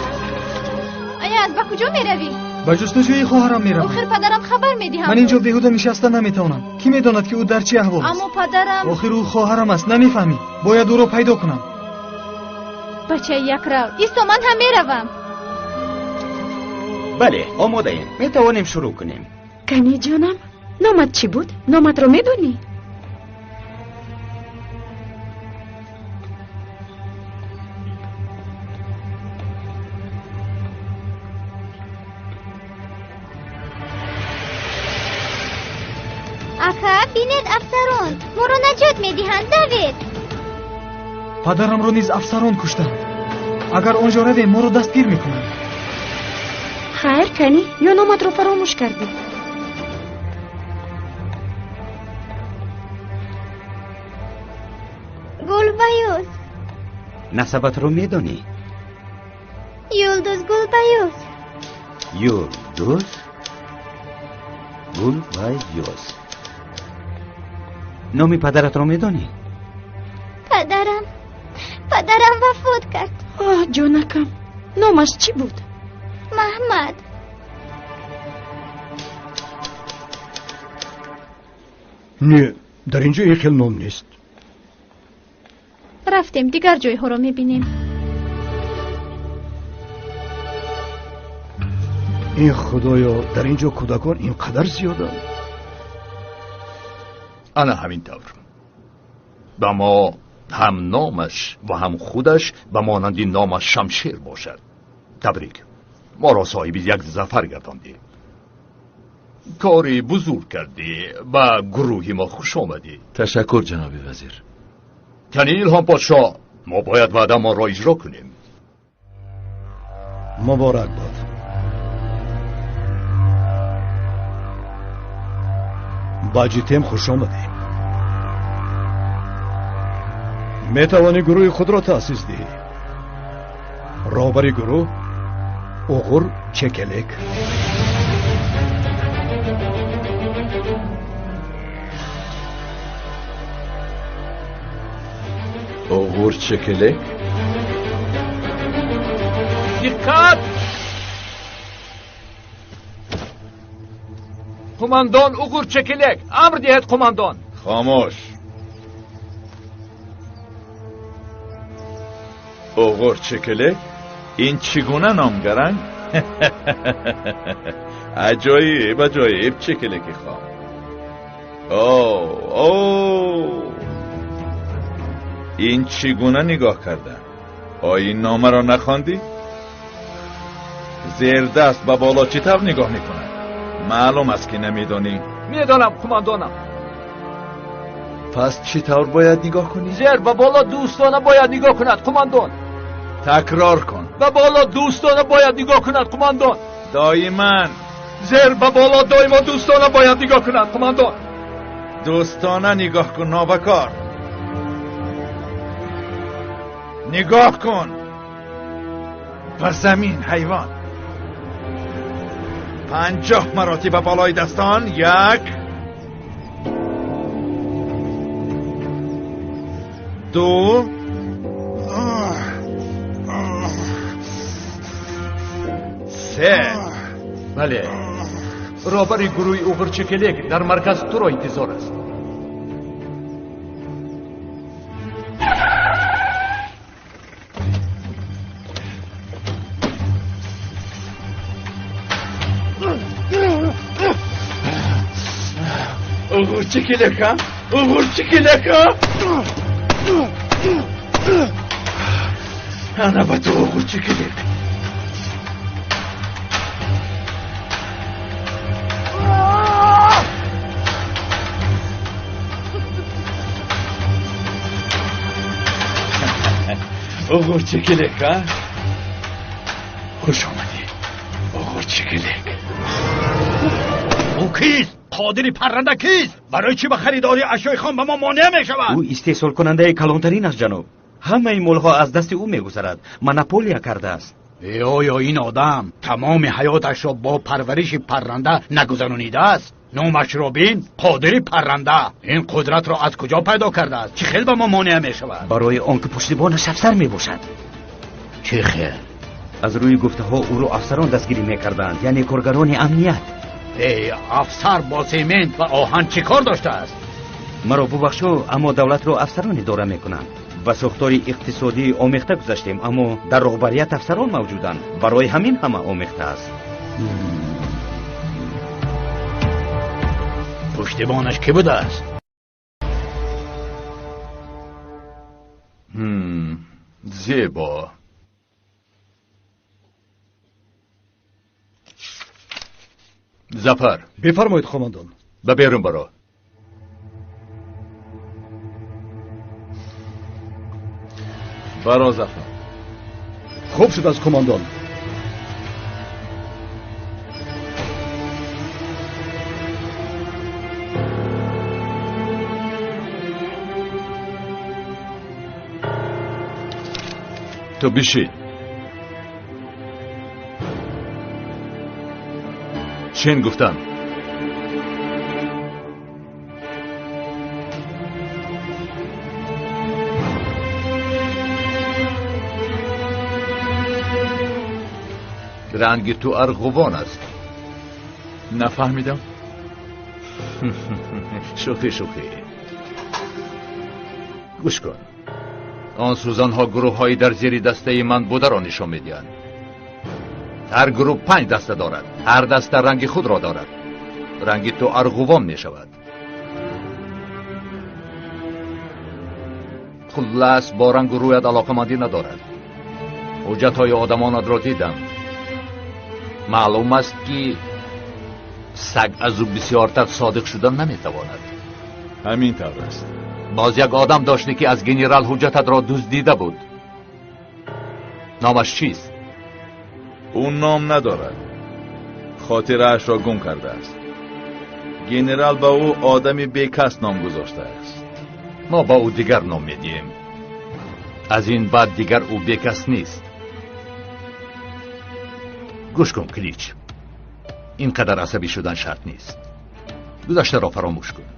Аяз, ба куҷо меравӣ? Ба ҷустуҷӯи хоҳарам меравам. Охир падарам хабар медиҳам. Ман инҷо беҳуда нишаста наметавонам. Кӣ медонад ки ӯ дар чӣ аҳвол аст? Аммо падарам. Охир ӯ хоҳарам аст, намефаҳмӣ? Бояд ӯро пайдо кунам. Бачаи якрав, исто, ман ҳам меравам. Бале, омодаем. Метавонем шурӯъ кунем. Кани ҷонам, номат чӣ буд? Номатро медонӣ? Ака, бинед, афсарон моро наҷот медиҳанд. Давед. Падарамро низ афсарон куштанд. Агар он ҷо равем, моро дастгир мекунанд. Хайр, кани, ё номатро фаромӯш кардӣ? Гулбаюз. Насабатро медонӣ? Юлдуз Гулбаюз. Юлдуз Гулбаюз. Номи падаратро медонӣ? Падарам вафот кард. Оҳ, ҷонакам, номаш чӣ буд? Маҳмад. Не, дар ин ҷо ин хел ном нест. Рафтем, дигар ҷойҳоро мебинем. Ин худоё, дар ин ҷо кӯдакон ин қадар зиёданд. Ана ҳамин тавр. Ба мо ҳам номаш ва ҳам худаш ба монанди номаш шамшер бошад. Табрик, моро соҳиби як зафар гардондӣ. Кори бузург кардӣ, ба гурӯҳи мо хуш омадӣ. Ташаккур, ҷаноби вазир. Кани Илҳом подшоҳ, мо бояд ваъдамонро иҷро кунем. Муборак бод. Ба ҷитем хуш омадӣ. Метавонӣ гурӯҳи худро таъсис диҳӣ. Роҳбари гурӯҳ Уғур Чекелек. Уғур Чекелек? Диққат! Қумандон Уғур Чекелек, амр диҳед қумандон. Хомӯш. Уғур Чекелек? Ин чӣ гуна номгаранг? Аҷоиб, аҷоиб, чекелеки хом. О, ин чӣ гуна нигоҳ кардан? Оё ин номаро нахондӣ? Зердаст ба боло чӣ тавр нигоҳ мекунад? Маълум аст, ки намедонӣ. Медонам, қумандонам. Пас чӣ тавр бояд нигоҳ кунӣ? Зер ба боло дӯстона бояд нигоҳ кунад, қумандон. Такрор кун. Ба боло дӯстона бояд нигоҳ кунад, қумандон. Доиман. Зер ба боло доимо дӯстона бояд нигоҳ кунад, қумандон. Дӯстона нигоҳ кун, нобакор. Нигоҳ кун ба замин, ҳайвон. 50 маротиба болои дастон. 1, 2, 3. Бале, роҳбари гурӯҳи Уғурчикелек дар марказ туро интизор аст. Уғурчикелека, Уғурчикелека. Ана ба ту, Уғурчикелек. Уғурчикелека, хуш омадӣ, Уғурчикелек. Ӯ кист? Қодири парранда кист? Барои чӣ ба харидории ашёи хом ба мо монеа мешавад? Ӯ истеҳсолкунандаи калонтарин аст, ҷаноб. Ҳамаи молҳо аз дасти ӯ мегузарад. Монополия кардааст. Оё ин одам тамоми ҳаёташро бо парвариши парранда нагузаронидааст? Номашро бин, Қодири парранда. Ин қудратро аз куҷо пайдо кардааст? Чӣ хел ба мо монеа мешавад? Барои он ки пуштибонаш афсар мебошад. Чӣ хел? Аз рӯи гуфтаҳо ӯро афсарон дастгирӣ мекарданд, яъне коргарони амният. Эй, афсар бо семент ва оҳан чӣ кор доштааст? Маро бубахшо, аммо давлатро афсарон идора мекунанд. Ба сохтори иқтисодӣ омехта гузаштем, аммо дар роҳбарият афсарон мавҷуданд. Барои ҳамин ҳама омехта аст. Пуштибонаш кӣ будааст? Зебо. Зафар. Бифармоед, қумандон. Ба берун баро. Баро, Зафар. Хуб шудааст, қумандон. Ту бишин. Шин гуфтам. Ранги ту арғувон аст. Нафаҳмидам. Шӯхӣ, шӯхӣ. Гӯш кун. Он сӯзанҳо гурӯҳҳои дар зери дастаи ман бударо нишон медиҳанд. Ҳар гурӯҳ 5 даста дорад. Ҳар даста ранги худро дорад. Ранги ту арғувон мешавад. Хуллас бо рангу рӯят алоқамандӣ надорад. Ҳуҷҷатҳои одамонатро дидам. Маълум аст, ки саг аз ӯ бисёртар содиқ шудан наметавонад. Ҳамин тавр аст. Боз як одам доштӣ, ки аз генерал ҳуҷҷататро дуздида буд. Номаш чист? Ӯ ном надорад. Хотираашро гум кардааст. Генерал ба ӯ одами бекас ном гузоштааст. Мо ба ӯ дигар ном медиҳем. Аз ин баъд дигар ӯ бекас нест. Гӯш кун, Клич. Ин қадар асабӣ шудан шарт нест. Гузаштаро фаромӯш кун.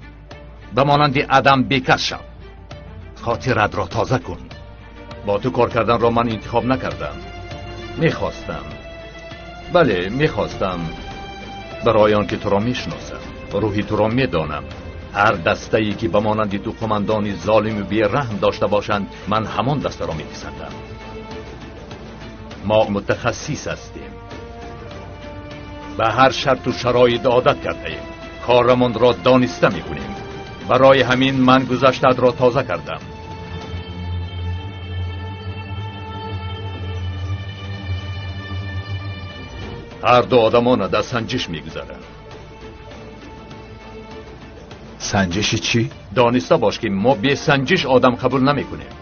Ба монанди адам бекас шав. Хотиратро тоза кун. Бо ту кор карданро ман интихоб накардам. Мехостам. Бале, мехостам. Барои он ки туро мешиносам, рӯҳи туро медонам. Ҳар дастае ки ба монанди ту қумандони золиму бераҳм дошта бошанд, ман ҳамон дастаро меписандам. Мо мутахассис ҳастем. Ба ҳар шарту шароит одат кардаем. Корамонро дониста мекунем. Барои ҳамин ман гузаштаатро тоза кардам. Ҳар ду одамона дар санҷиш мегузаранд. Санҷиши чӣ? Дониста бош ки мо бе санҷиш одам қабул намекунем.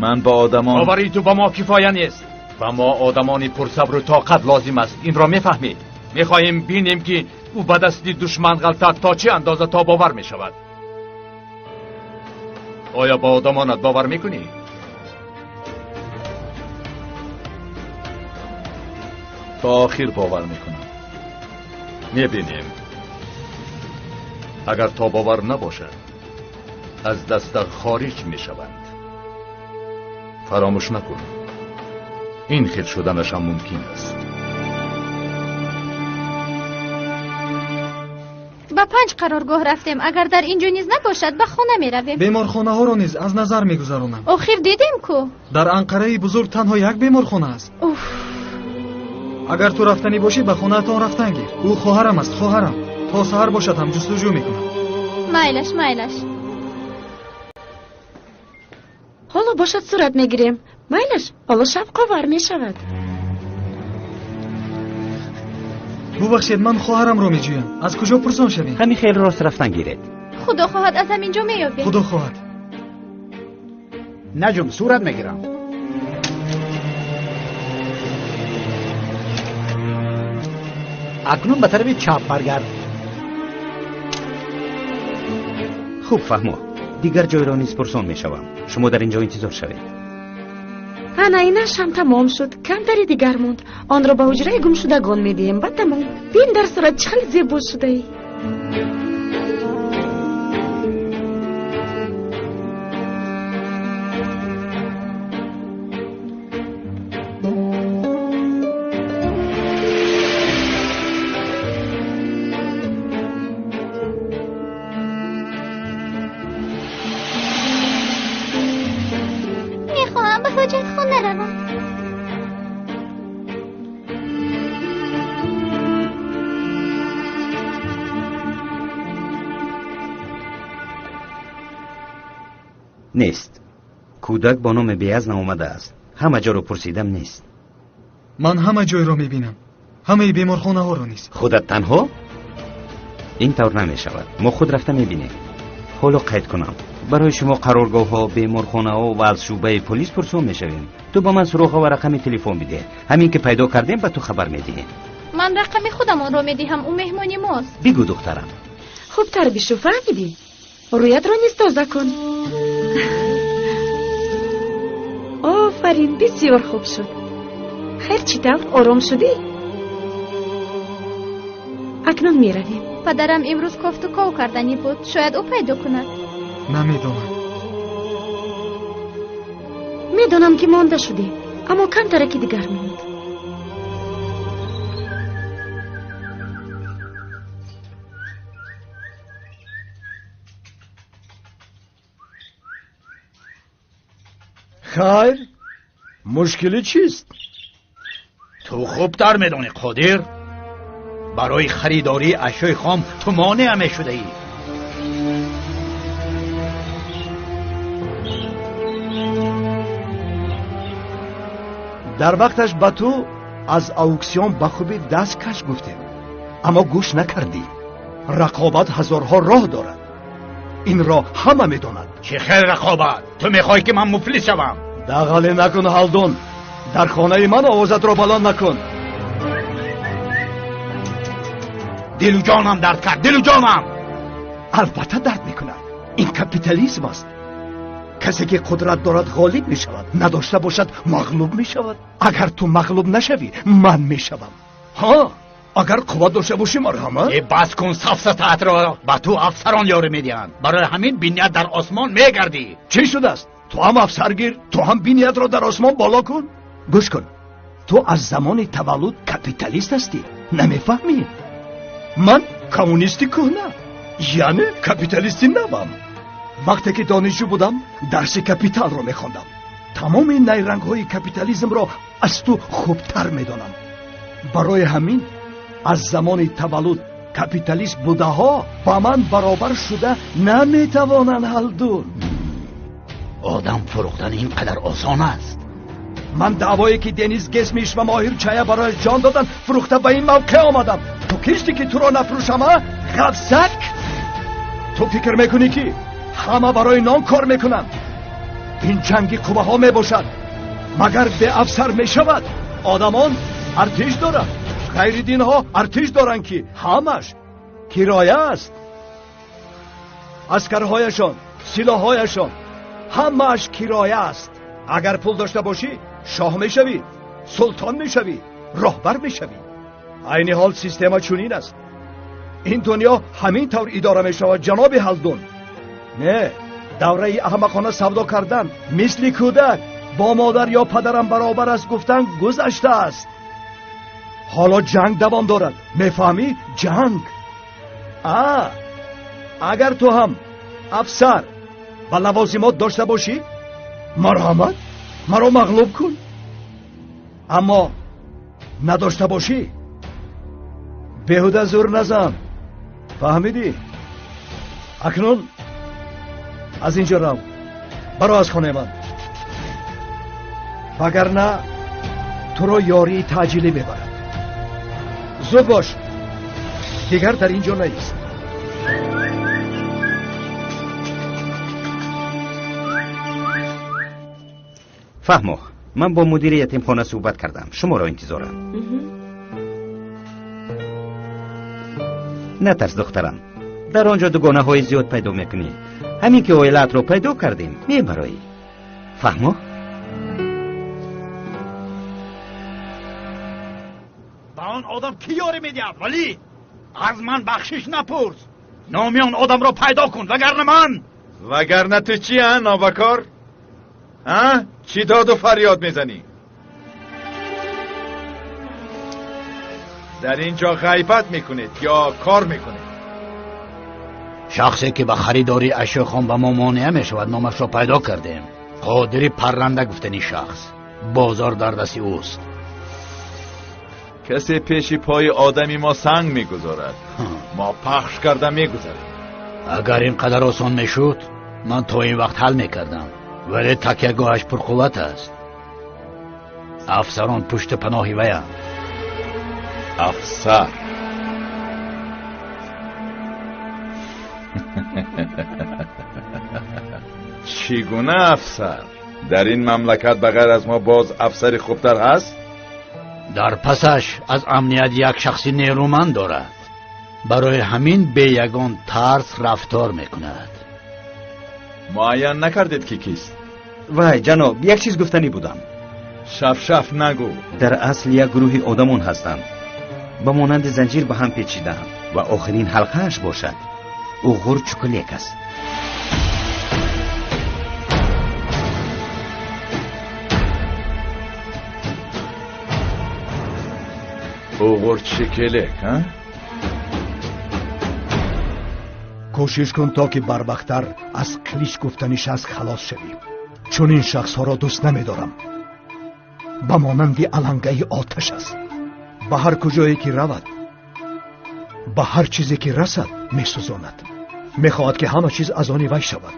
Ман ба одамон бовари ту ба мо кифоя нест. Ба мо одамони пурсабру тоқат лозим аст. Инро мефаҳмӣ? Мехоҳем бинем ки ӯ ба дасти душман ғалтад то чӣ андоза тобовар мешавад. Оё ба одамонат бовар мекунӣ? То охир бовар мекунам. Мебинем. Агар тобовар набошад, аз даста хориҷ мешаванд. Фаромӯш накун, ин хел шуданаш ҳам мумкин аст. Ба 5 қароргоҳ рафтем. Агар дар ин ҷо низ набошад, ба хона меравем. Беморхонаҳоро низ аз назар мегузаронам. Охир дидем ку? Дар Анқараи бузург танҳо як беморхона аст. Уф! Агар ту рафтанӣ бошӣ, ба хонаатон рафтан гир. Ӯ хоҳарам аст, хоҳарам. То саҳар бошад ҳам ҷустуҷӯ мекунам. Майлаш, майлаш. Ҳоло бошад сурат мегирем. Майлаш, ҳоло шавқовар мешавад. Бубахшед, ман хоҳарамро меҷӯям. Аз куҷо пурсон шавем? Ҳамин хел рост рафтан гиред. Худо хоҳад аз ҳамин ҷо меёбем. Худо хоҳад. Наҷум, сурат мегирам. Акнун ба тарафи чап баргард. Хуб фаҳмо. Дигар ҷойро низ пурсон мешавам. Шумо дар ин ҷо интизор шавед. Ана инаш ҳам тамом шуд. Камтари дигар монд. Онро ба ҳуҷраи гумшудагон медиҳем. Ба тамом. Бин дар сурат чӣ хеле зебо шудаӣ. Нест. Кӯдак бо номи Беяз наомадааст. Ҳама ҷоро пурсидам, нест. Ман ҳама ҷойро мебинам. Ҳамаи беморхонаҳоро низ. Худат танҳо? Ин тавр намешавад. Мо худ рафта мебинем. Ҳоло қайд кунам. Барои шумо қароргоҳҳо, беморхонаҳо ва аз шӯъбаи полис пурсон мешавем. Ту ба ман суроға ва рақами телефон бидеҳ. Ҳамин ки пайдо кардем, ба ту хабар медиҳем. Ман рақами худамонро медиҳам. Ӯ меҳмони мост. Бигӯ, духтарам. Хубтар бишу, фаҳмидӣ? Рӯятро низ тоза кун. Офарин, бисёр хуб шуд. Хайр, чӣ тавр ором шудӣ? Акнун меравем. Падарам имрӯз кофту ков карданӣ буд. Шояд ӯ пайдо кунад. Намедонам. Медонам ки монда шудем, аммо камтараки дигар монд. Хайр, мушкилӣ чист? Ту хубтар медонӣ, Қодир. Барои харидории ашёи хом ту монеа мешудаӣ. Дар вақташ ба ту аз ауксион ба хубӣ даст каш гуфтем, аммо гӯш накардӣ. Рақобат ҳазорҳо роҳ дорад. Инро ҳама медонад. Чӣ хел рақобат? Ту мехоҳӣ ки ман муфлис шавам? Дағале накун, Ҳалдун. Дар хонаи ман овозатро баланд накун. Дилу ҷонам дард кард, дилу ҷонам. Албатта дард мекунад. Ин капитализм аст. Касе ки қудрат дорад ғолиб мешавад, надошта бошад мағлуб мешавад. Агар ту мағлуб нашавӣ, ман мешавам. Ҳа, агар қувват дошта бошӣ, марҳамат. Э, бас кун сафсатаатро. Ба ту афсарон ёрӣ медиҳанд. Барои ҳамин биният дар осмон мегардӣ. Чӣ шудааст? Ту ҳам афсар гир, ту ҳам биниятро дар осмон боло кун. Гӯш кун, ту аз замони таваллуд капиталист ҳастӣ, намефаҳмӣ? Ман коммунисти кӯҳна, яъне капиталисти навам. Вақте ки донишҷӯ будам, дарси капиталро мехондам. Тамоми найрангҳои капитализмро аз ту хубтар медонам. Барои ҳамин Аз замони таваллуд капиталист будаҳо ба ман баробар шуда наметавонанд, Ҳалдун. Одам фурӯхтан ин қадар осон аст. Ман даъвое ки Дениз Гесмиш ва Моҳир Чая барояш ҷон доданд, фурӯхта ба ин мавқеъ омадам. Ту кисти ки туро нафурӯшам, а? Ғафзак! Ту фикр мекунӣ ки ҳама барои нон кор мекунанд? Ин ҷанги қувваҳо мебошад. Магар беафсар мешавад? Одамон артиш доранд, ғайридинҳо артиш доранд, ки ҳамаш кироя аст. Аскарҳояшон, силоҳҳояшон ҳамааш кироя аст. Агар пул дошта бошӣ, шоҳ мешавӣ, султон мешавӣ, роҳбар мешавӣ. Айни ҳол система чунин аст. Ин дунё ҳамин тавр идора мешавад, ҷаноби Ҳалдун. Не, давраи аҳмақона савдо кардан мисли кӯдак бо модар ё падарам баробар аст гуфтан гузаштааст. Ҳоло ҷанг давом дорад, мефаҳмӣ? Ҷанг. А агар ту ҳам афсар ва лавозимот дошта бошӣ, марҳамат, маро мағлуб кун. Аммо надошта бошӣ, беҳуда зур назан. Фаҳмидӣ? Акнун аз инҷо рав, баро аз хонаи ман, вагарна туро ёрии таъҷилӣ мебарад. Зуд бош, дигар дар инҷо наист. Фаҳмо, ман бо мудири ятимхона суҳбат кардам, шуморо интизорам. Натарс, духтарам, дар он ҷо дугонаҳои зиёд пайдо мекунӣ. Ҳамин ки оилаатро пайдо кардем, мебароӣ. Фаҳмо? Ба он одам кӣ ёрӣ медиҳад? Валӣ, аз ман бахшиш напурс. Номи он одамро пайдо кун, вагарна ман. Вагарна ту чи, а, нобакор? А? Чӣ доду фарёд мезанӣ? Дар ин ҷо ғайбат мекунед ё кор мекунед? Шахсе ки ба харидории ашёхон ба мо монеа мешавад, номашро пайдо кардем. Қодири парранда гуфтани шахс. Бозор дар дасти ӯст. Касе пеши пои одами мо санг мегузорад, мо пахш карда мегузарем. Агар ин қадар осон мешуд, ман то ин вақт ҳал мекардам. Вале такягоҳаш пурқувват аст. Афсарон пушти паноҳи ваянд. Афсар. Чӣ гуна афсар? Дар ин мамлакат ба ғайр аз мо боз афсари хубтар ҳаст? Дар пасаш аз амният як шахси нерӯманд дорад. Барои ҳамин бе ягон тарс рафтор мекунад. Муайян накардед ки кист? Вай, ҷаноб, як чиз гуфтанӣ будам. Шафшаф нагӯ. Дар асл як гурӯҳи одамон ҳастанд, ба монанди занҷир ба ҳам печидаанд ва охирин ҳалқааш бошад Уғур Чукулек аст. Уғур Чикелек, а? Кӯшиш кун то ки барвақттар аз Қилич гуфтани шахс халос шавӣ. Чунин шахсҳоро дӯст намедорам. Ба монанди алангаи оташ аст. Ба ҳар куҷое ки равад, ба ҳар чизе ки расад, месӯзонад. Мехоҳад ки ҳама чиз аз они вай шавад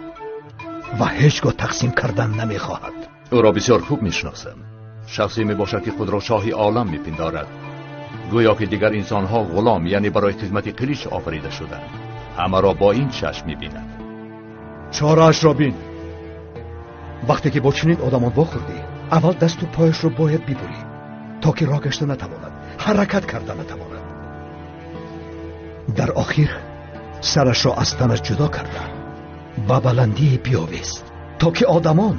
ва ҳеҷ гоҳ тақсим кардан намехоҳад. Ӯро бисёр хуб мешиносам. Шахсе мебошад ки худро шоҳи олам мепиндорад. Гӯё ки дигар инсонҳо ғулом, яъне барои хизмати Қилич офарида шуданд. Ҳамаро бо ин чашм мебинад. Чораашро бин. Вақте ки бо чунин одамон вохӯрдӣ, аввал дасту пояшро бояд бибурӣ, то ки роҳ гашта натавонад, ҳаракат карда натавонад. Дар охир сарашро аз танаш ҷудо карда ба баландӣ биёвез, то ки одамон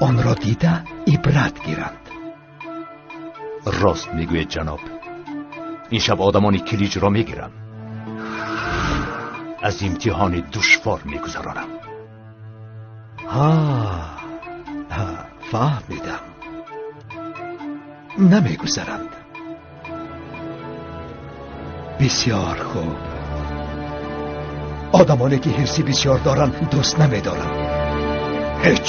онро дида ибрат гиранд. Рост мегӯед, ҷаноб. Ин шаб одамони Килиҷро мегирам. Аз имтиҳони душвор мегузаронам. Ҳа, фаҳмидам. Намегузаранд. Бисёр хуб. Одамоне ки ҳирси бисёр доранд дӯст намедорам. Ҳеҷ.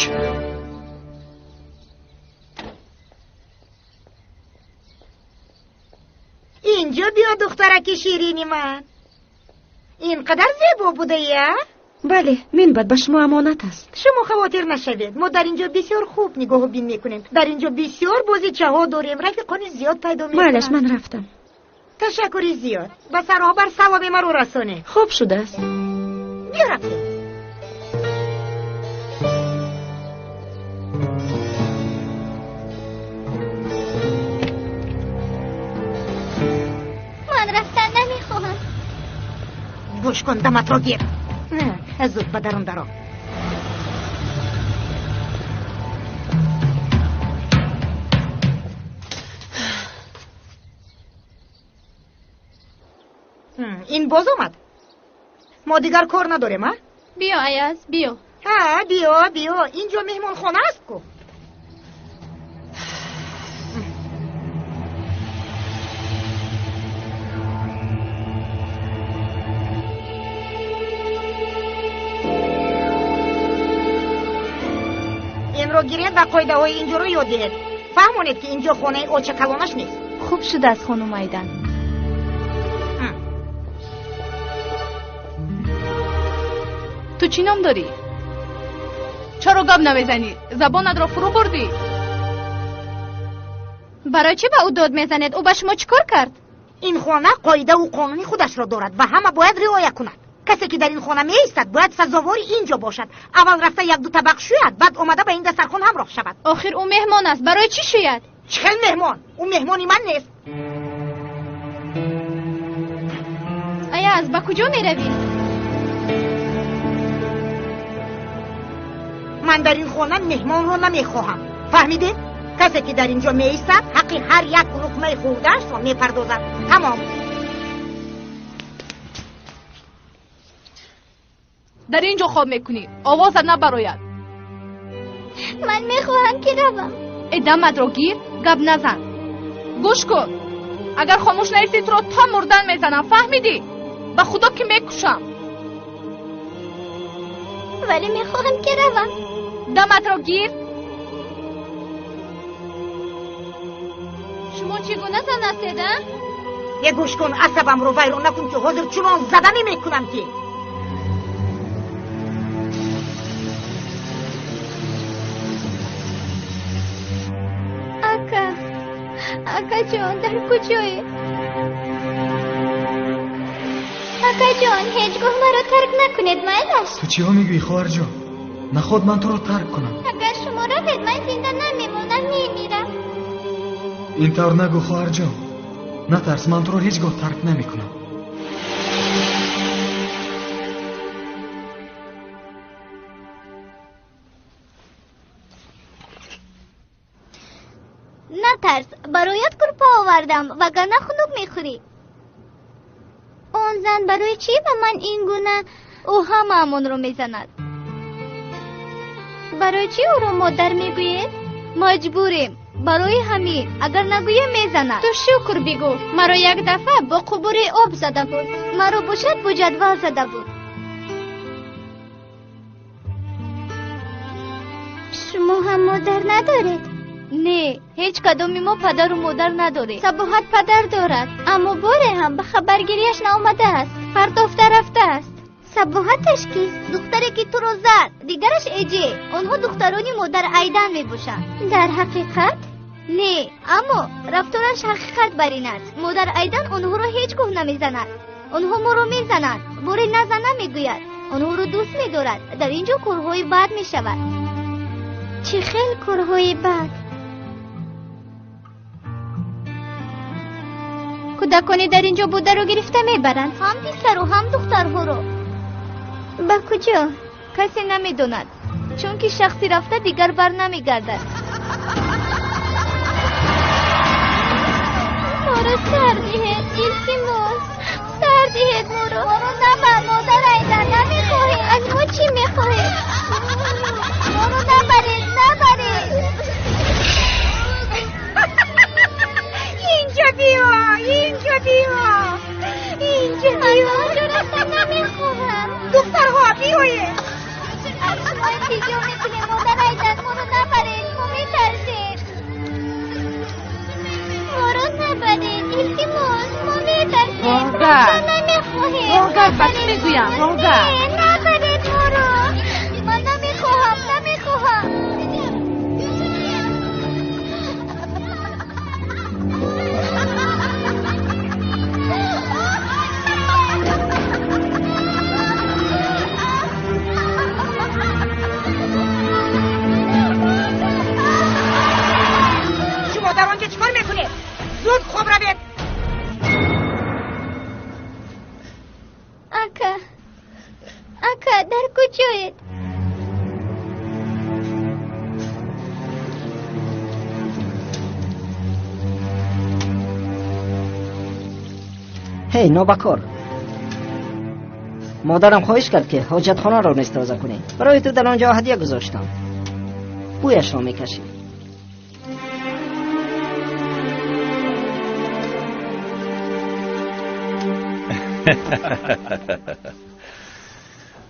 Инҷо биё, духтараки ширини ман. Ин қадар зебо будаи, а? Бале, минбаъд ба шумо амонат аст. Шумо хавотир нашавед. Мо дар инҷо бисёр хуб нигоҳубин мекунем. Дар инҷо бисёр бозичаҳо дорем, рафиқони зиёд пайдо мекунанд. Майлаш, ман рафтам. Ташаккури зиёд. Ба сароҳбар саломи маро расонед. Хуб шудааст. Биё рафтем. Ман рафтан намехоҳам. Гӯш кун, даматро гир. Зуд ба дарун даро. Ин боз омад. Мо дигар кор надорем, а? Биё, Аяз, биё. Ҳа, биё, биё. Инҷо меҳмонхона аст ку. Инро гиред ва қоидаҳои инҷоро ёд диҳед. Фаҳмонед, ки инҷо хонаи оча калонаш нест. Хуб шудааст, хонум Айдан. Ту чӣ ном дорӣ? Чаро гап намезанӣ? Забонатро фурӯ бурдӣ? Барои чӣ ба ӯ дод мезанед? Ӯ ба шумо чӣ кор кард? Ин хона қоидаву қонуни худашро дорад ва ҳама бояд риоя кунад. Касе ки дар ин хона меистад, бояд сазовори ин ҷо бошад. Аввал рафта як-ду табақ шӯяд, баъд омада ба ин дастархон ҳамроҳ шавад. Охир ӯ меҳмон аст. Барои чӣ шӯяд? Чӣ хел меҳмон? Ӯ меҳмони ман нест. Аяз, ба куҷо меравӣ? Ман дар ин хона меҳмонро намехоҳам. Фаҳмидед? Касе ки дар ин ҷо меистад, ҳаққи ҳар як луқмаи хӯрдаашро мепардозад. Тамом. Дар ин ҷо хоб мекунӣ, овозат набарояд. Ман мехоҳам ки равам. Э, даматро гир, гап назан. Гӯш кун, агар хомӯш наистӣ, туро то мурдан мезанам. Фаҳмидӣ? Ба худо ки мекушам. Вале мехоҳам ки равам. Даматро гир. Шумо чӣ гуна зан ҳастед, а? Е, гӯш кун, асабамро вайрон накун, ки ҳозир чунон заданӣ мекунам ки. Ака, акаҷон, дар куҷое? Акаҷон, ҳеҷ гоҳ маро тарк накунед, майлаш? Ту чиҳо мегӯӣ, хоҳарҷон? Наход ман туро тарк кунам. Агар шумо равед, ман зинда намемонам, мемирам. Ин тавр нагӯ, хоҳарҷон. Натарс, ман туро ҳеҷ гоҳ тарк намекунам. Натарс, бароят курпа овардам, вагарна хунук мехӯрӣ. Он зан барои чӣ ба ман ин гуна? Ӯ ҳамаамонро мезанад. Барои чӣ ӯро модар мегӯед? Маҷбурем. Барои ҳамин, агар нагӯем мезанад. Ту шукр бигӯ, маро як дафъа бо қубури об зада буд. Маро бошад бо ҷадвал зада буд. Шумо ҳам модар надоред? Не, ҳеҷ кадоми мо падару модар надорем. Сабоҳат падар дорад, аммо боре ҳам ба хабаргирияш наомадааст. Партофта рафтааст. Сабоҳаташ кист? Духтаре ки туро зад, дигараш Эҷе. Онҳо духтарони модар Айдан мебошанд. Дар ҳақиқат? Не, аммо рафтораш ҳақиқат бар ин аст. Модар Айдан онҳоро ҳеҷ гоҳ намезанад. Онҳо моро мезананд. Боре назан намегӯяд. Онҳоро дӯст медорад. Дар ин ҷо корҳои бад мешавад. Чӣ хел корҳои бад? Кӯдакони дар ин ҷо бударо гирифта мебаранд. Ҳам писару ҳам духтарҳоро. Ба куҷо? Касе намедонад, чунки шахси рафта дигар бар намегардад. Моро сар диҳед, илтимос. Сар диҳед моро. Моро набар, модар Айдан, намехоҳем. Аз мо чӣ мехоҳед? Моро набаред, набаред. Инҷо биё, инҷо биё, инҷо биё. Ман ба онҷо рафтан намехоҳам. Духтарҳо, биёед. Аз шумо илтиҷо мекунем, модар Айдан, моро набаред, мо метарсем. Моро набаред, илтимос, мо мегӯям. Набаред моро. Ман намехоҳам, намехоҳам. Шумо дар он ҷо чӣ кор мекунед? Зуд хоб равед. Ака, ака, дар куҷоед? Ҳей, нобакор, модарам хоҳиш кард, ки ҳоҷатхонаро низ тоза кунӣ. Барои ту дар он ҷо ҳадя гузоштам, бӯяшро мекашӣ.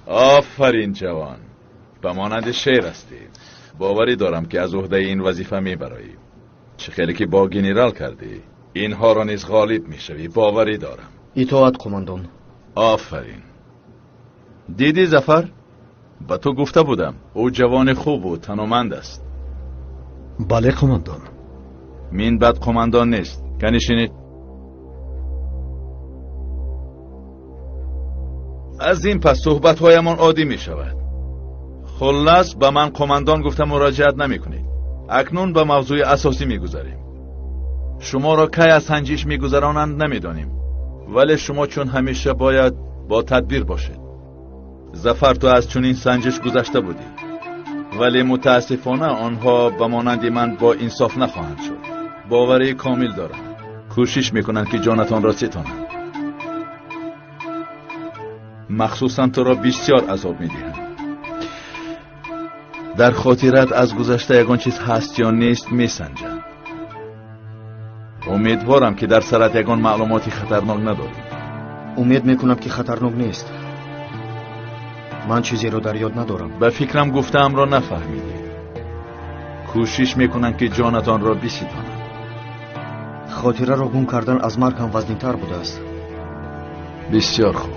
Офарин ҷавон, ба монанди шер ҳастӣ. Боварӣ дорам, ки аз уҳдаи ин вазифа мебароӣ. Чӣ хеле ки бо генерал кардӣ, инҳоро низ ғолиб мешавӣ, боварӣ дорам. Итоат, қумандон. Офарин. Дидӣ, Зафар, ба ту гуфта будам, ӯ ҷавони хубу тануманд аст. Бале, қумандон. Мин бад қумандон нест. Канишинед. Аз ин пас суҳбатҳоямон оддӣ мешавад. Хуллас, ба ман қумандон гуфта муроҷиат намекунед. Акнун ба мавзӯи асосӣ мегузарем. Шуморо кай аз санҷиш мегузаронанд, намедонем, вале шумо чун ҳамеша бояд бо тадбир бошед. Зафар, ту аз чунин санҷиш гузашта будӣ, вале мутаассифона онҳо ба монанди ман бо инсоф нахоҳанд шуд. Боварии комил дорам, кӯшиш мекунанд, ки ҷонатонро ситонанд. Махсусан туро бисёр азоб медиҳанд. Дар хотират аз гузашта ягон чиз ҳаст ё нест месанҷанд. Умедворам, ки дар сарат ягон маълумоти хатарнок надорӣ. Умед мекунам, ки хатарнок нест. Ман чизеро дар ёд надорам. Ба фикрам, гуфтаамро нафаҳмидӣ. Кӯшиш мекунанд, ки ҷонатонро биситонанд. Хотираро гум кардан аз марг ҳам вазнинтар будааст. Бисёр хуб.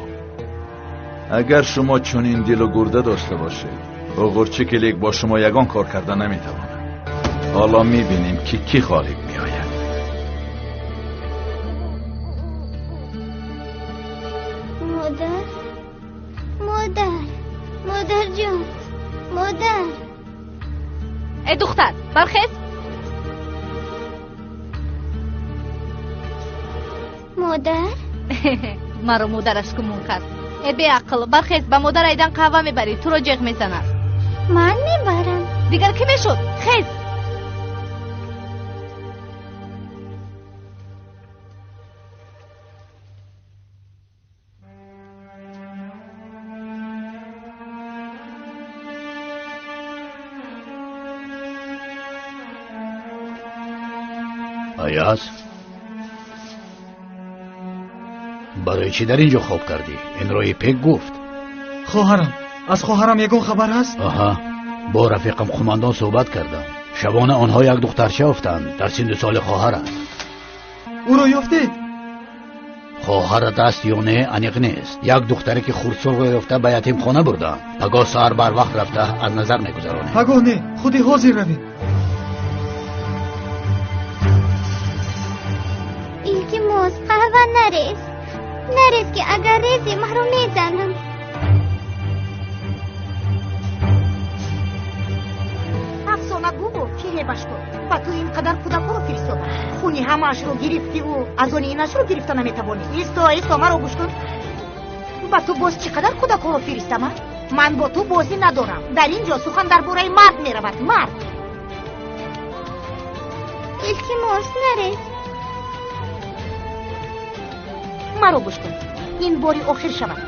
Агар шумо чунин дилу гурда дошта бошед, оғурчикилик бо шумо ягон кор карда наметавонад. Ҳоло мебинем, ки кӣ ғолиб меояд. Модар, модар, модарҷон, модар. Э духтар, бархез. Модар? Маро модараш гумон кард. Э беақл, бархез, ба модар айдан қаҳва мебарӣ, туро ҷеғ мезанад. Ман мебарам. Дигар кӣ мешуд? Хез. Аяз, барои чӣ дар ин ҷо хоб кардӣ? Инро Ипек гуфт. Хоҳарам, аз хоҳарам ягон хабар ҳаст? Аҳа, бо рафиқам қумандон суҳбат кардам. Шабона онҳо як духтарча ёфтанд, дар синну соли хоҳарат. Ӯро ёфтед? Хоҳарат аст ё не, аниқ нест. Як духтаре, ки хурдсолро ёфта, ба ятимхона бурдам. Пагоҳ саҳар барвақт рафта аз назар мегузаронем. Пагоҳ не, худи ҳозир равед. Илтимос, қаҳва нарез. Нарез, ки агар рези, маро мезанам. Афсона гуву фиребаш кун. Ба ту ин қадар кӯдакҳоро фиристодам, хуни ҳамаашро гирифтиву аз они инашро гирифта наметавонӣ. Исто, исто, маро гӯш кун. Ба ту боз чӣ қадар кӯдакҳоро фиристам, а? Ман бо ту бозӣ надорам. Дар ин ҷо сухан дар бораи мард меравад, мард. Илтимос, нарез. Маро гӯш кун, ин бори охир шавад.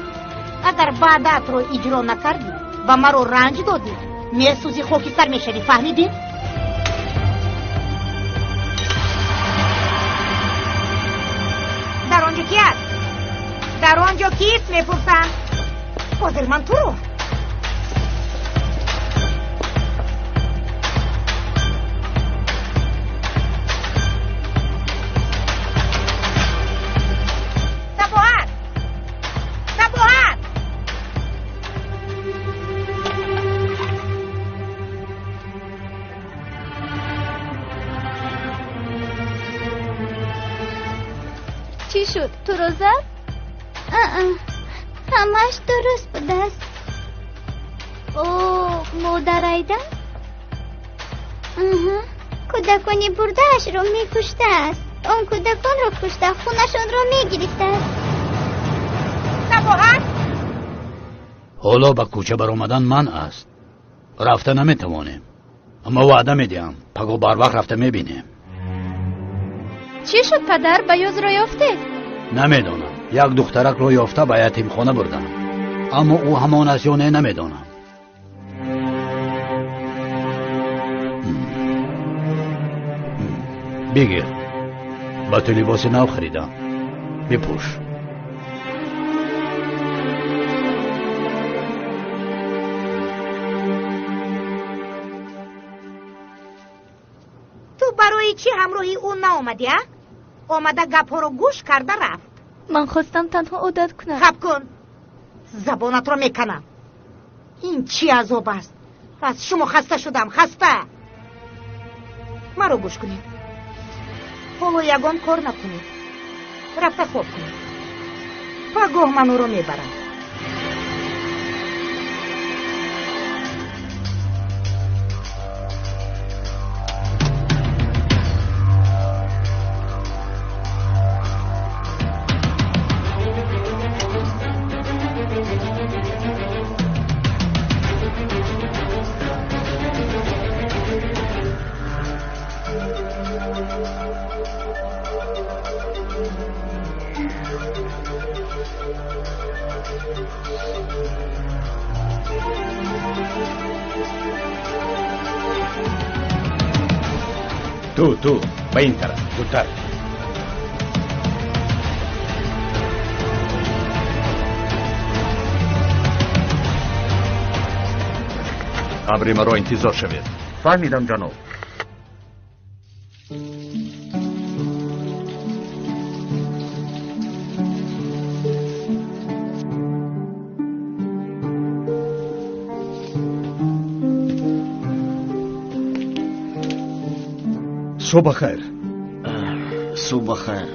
Агар ваъдаатро иҷро накардӣ ва маро ранҷ додӣ, месӯзи, хокистар мешавӣ, фаҳмидӣ? Дар он ҷо ки аст? Дар он ҷо кист, мепурсам? Ҳозир ман туро. Сабоҳат! Сабоҳат! шуд? Туро зад? Ҳамааш дуруст будааст. О, модарайда? Кӯдакони бурдаашро мекуштааст. Он кӯдаконро кушта, хунашонро мегирифтааст. Сабоҳат? Ҳоло ба кӯча баромадан манъ аст. Рафта наметавонем. Аммо ваъда медиҳам, пагоҳ барвақт рафта мебинем. Чӣ шуд, падар? Баёзро ёфтед? Намедонам. Як духтаракро ёфта ба ятимхона бурдам. Аммо ӯ ҳамон аст ё не намедонам. Бигир. Ба ту либоси нав харидам. Бипӯш. Ту барои чӣ ҳамроҳи ӯ наомадӣ, а? Омада гапҳоро гӯш карда рафт. Ман хостам танҳо одат кунам. Хаб кун. Забонатро меканам. Ин чӣ азоб аст? Аз шумо хаста шудам, хаста. Маро гӯш кунед. Ҳоло ягон кор накунед. Рафта хоб кунед. Пагоҳ ман ӯро мебарам. Ту ба ин тараф, зудтар. Амри маро интизор шавед. Фаҳмидам, ҷаноб. Субҳ бахайр. Субҳ бахайр.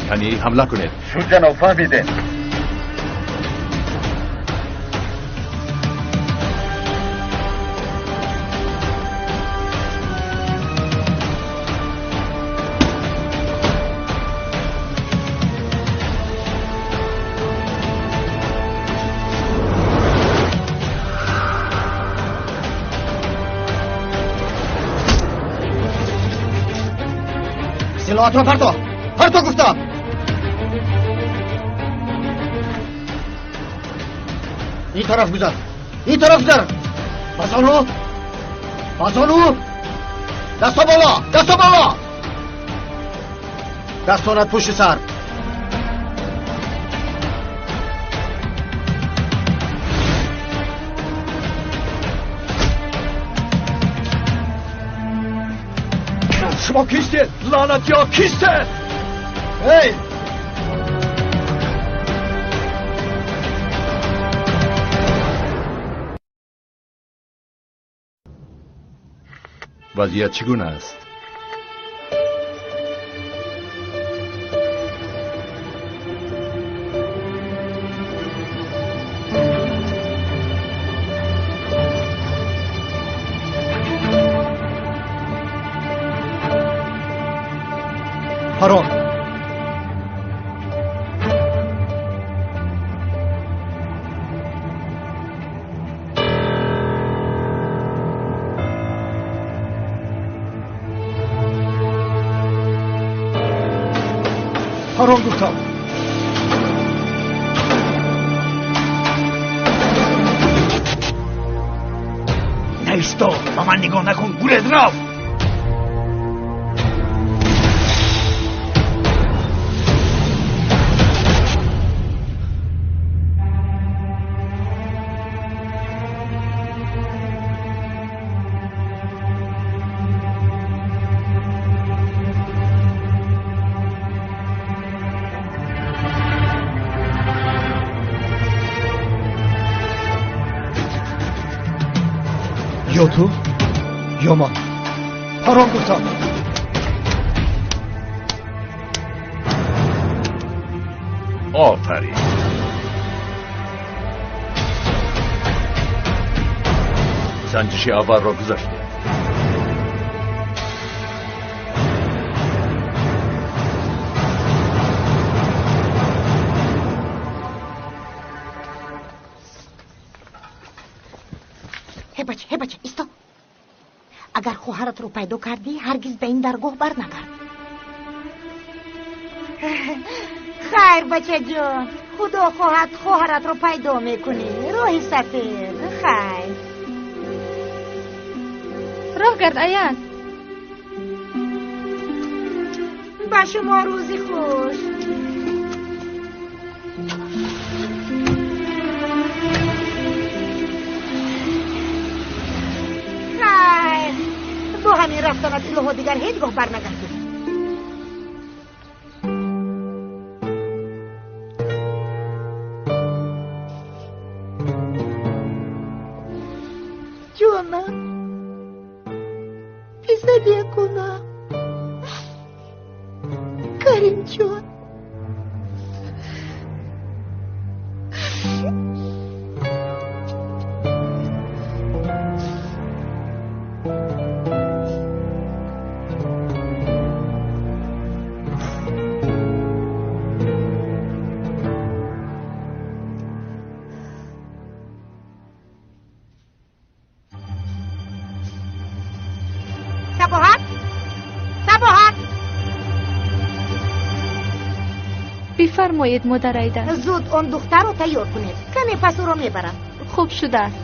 Кани ҳамла кунед. Шуд, ҷаноб, фаҳмидем. Силоҳатро парто! Парто гуфтам! Ин тараф гузар! Ин тараф гузар! Ба зону! Ба зону! Дасто боло! Дасто боло! Дастонат пушти сар! Шумо кистед? Лаънатиё, кистед? Эй! Вазъият чӣ гуна аст? Парон. Парон гуфтам. Наисто, ба ман нигоҳ накун, гурез рав! Ё ту, ё ман. Парон гуфтам. Офарин. Санҷиши аввалро гузаштем. Ҳе бача, исто. Агар хоҳаратро пайдо кардӣ, ҳаргиз ба ин даргоҳ барнагард. Хайр, бачаҷон, худо хоҳад хоҳаратро пайдо мекунӣ. Роҳи сафед, хайр. Роҳ гард, Аян. Ба шумо рӯзи хуш. Хайр, бо ҳамин рафтанат илоҳо дигар ҳеҷ гоҳ барнагардӣ. Ҷонам, писарекунам, Каримҷон. Бифармоед, модар Айда. Зуд он духтарро тайёр кунед. Каме пас ӯро мебарам. Хуб шудааст.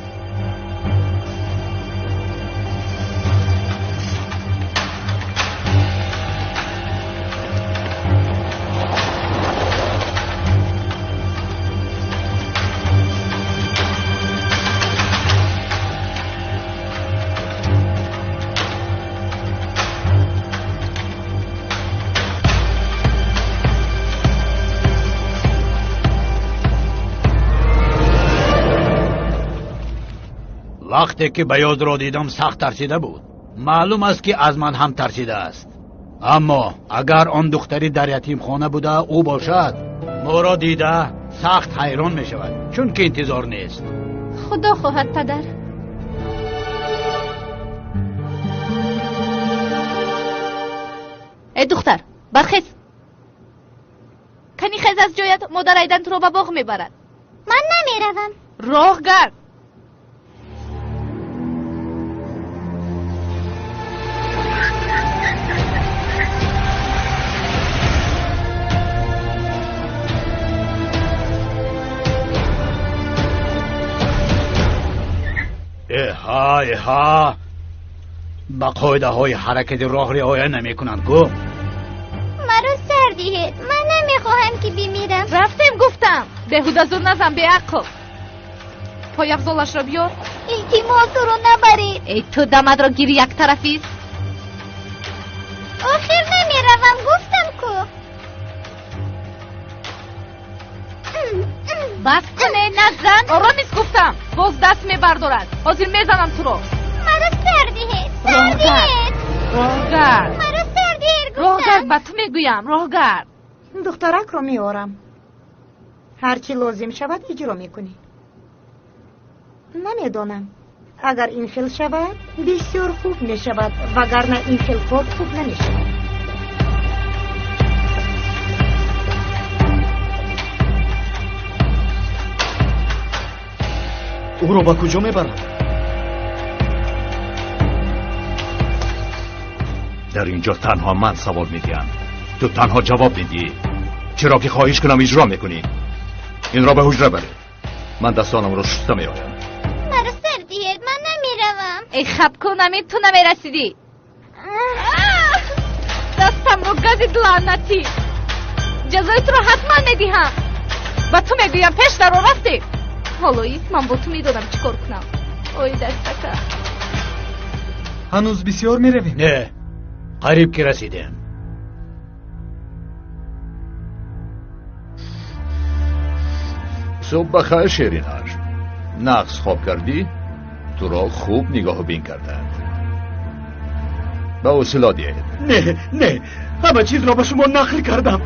Вақте ки ба ёдро дидам, сахт тарсида буд. Маълум аст, ки аз ман ҳам тарсидааст. Аммо агар он духтари дар ятимхона буда ӯ бошад, моро дида сахт ҳайрон мешавад, чунки интизор нест. Худо хоҳад, падар. Эй духтар, бархез. Кани хез аз ҷоят, модар Айдан туро ба боғ мебарад. Ман намеравам. Роҳ гард. Эҳа, эҳа, ба қоидаҳои ҳаракати роҳ риоя намекунанд ку. Маро сар диҳед, ман намехоҳам ки бимирам. Рафтем, гуфтам. Беҳуда зур назан, беақл. Пойафзолашро биёр. Илтимос, ӯро набаред. Эй, ту дамадро гири яктарафист. Охир намеравам, гуфтам ку. Бас куне, назан. Оромис, гуфтам. Боз даст мебардорад. Ҳозир мезанам туро. Маро сар диҳед, сар диҳед. Роҳгард. Маро сар диҳед, гуфтам. Роҳгард, ба ту мегӯям, роҳгард. Духтаракро меорам. Ҳар чӣ лозим шавад, иҷро мекунӣ. Намедонам. Агар ин хел шавад, бисёр хуб мешавад, вагарна ин хел кор хуб намешавад. Ӯро ба куҷо мебарад? Дар инҷо танҳо ман савол медиҳам, ту танҳо ҷавоб медиҳӣ. Чаро ки хоҳиш кунам иҷро мекунӣ. Инро ба ҳуҷра баред. Ман дастонамро шуста меоям. Маро сар диҳед, ман намеравам. Эй, хаб кун, амин, ту намерасидӣ. Дастамро газид, лаънатӣ. Ҷазои туро ҳатман медиҳам. Ба ту мегӯям, пеш даро рафтӣ. Ҳоло ист, ман бо ту медонам чӣ кор кунам. Ой, дастака. Ҳанӯз бисёр меравем? Не, қариб ки расидем. Субҳ бахайр, Шеринаш. Нағз хоб кардӣ? Туро хуб нигоҳубин кардаанд. Ба ӯ силоҳ диҳед. Не, не, ҳама чизро ба шумо нақл кардам.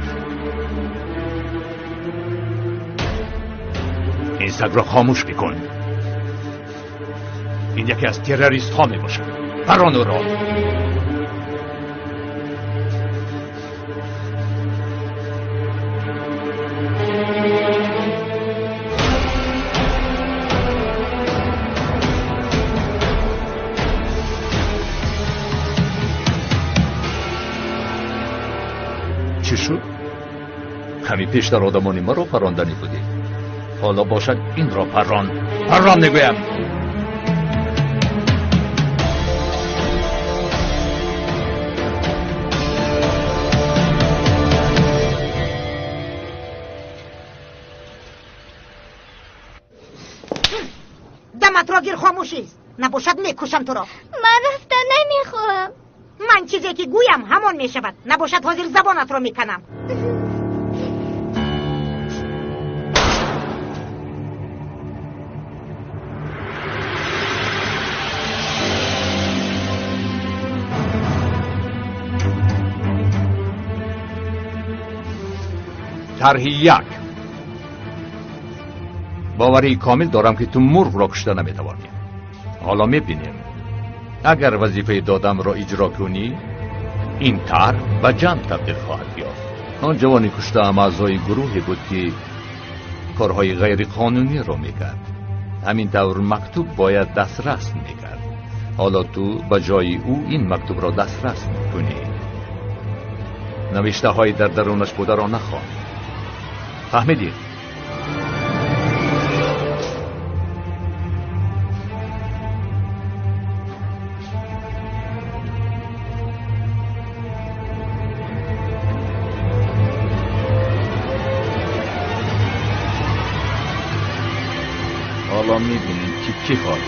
Ин сагро хомӯш бикун. Ин яке аз террористҳо мебошад. Парон ӯро. Чӣ шуд? Каме пештар одамони маро паронданӣ будӣ. Ҳоло бошад инро парон. Парон мегӯям. Даматро гир, хомӯшист. Набошад мекушам туро. Ман рафта намехоҳам. Ман чизе ки гӯям ҳамон мешавад. Набошад ҳозир забонатро меканам. Тарҳи як. Боварии комил дорам, ки ту мурғро кушта наметавонӣ. Ҳоло мебинем. Агар вазифаи додамро иҷро кунӣ, ин тарҳ ба ҷамъ табдил хоҳад ёфт. Он ҷавони куштаам аъзои гурӯҳе буд, ки корҳои ғайриқонуниро мекард. Ҳамин тавр мактуб бояд дастрас мекард. Ҳоло ту ба ҷои ӯ ин мактубро дастрас мекунӣ. Навиштаҳои дар дарунаш бударо нахон. Фаҳмидӣ? Ҳоло мебинем, ки кӣ хоҳад.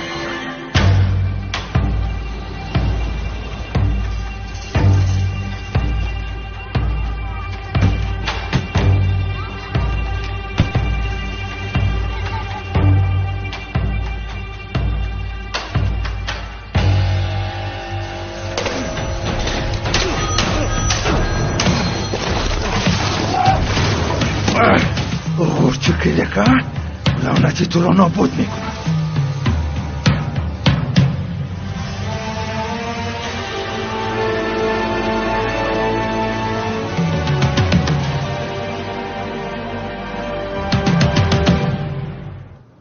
Лаънати туро нобуд мекунам.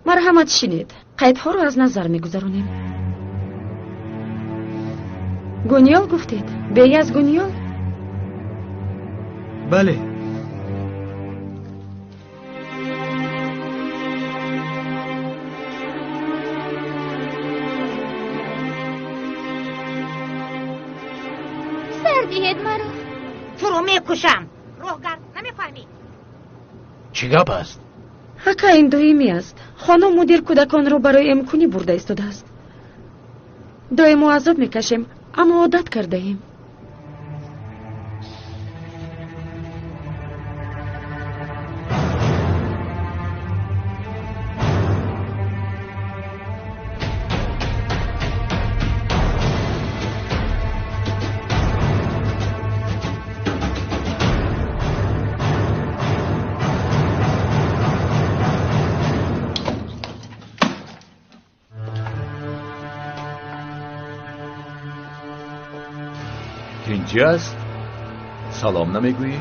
Марҳамат, шинед. Қайдҳоро аз назар мегузаронем. Гуниёл гуфтед? Беяз Гуниёл? Бале. Диҳед маро. Туро мекушам. Роҳгард, намефаҳмӣ? Чӣ гап аст? Ака, ин доимӣ аст. Хонум мудир кӯдаконро барои эмкунӣ бурда истодааст. Доимо азоб мекашем, аммо одат кардаем. Тинҷӣ аст? Салом намегӯӣ?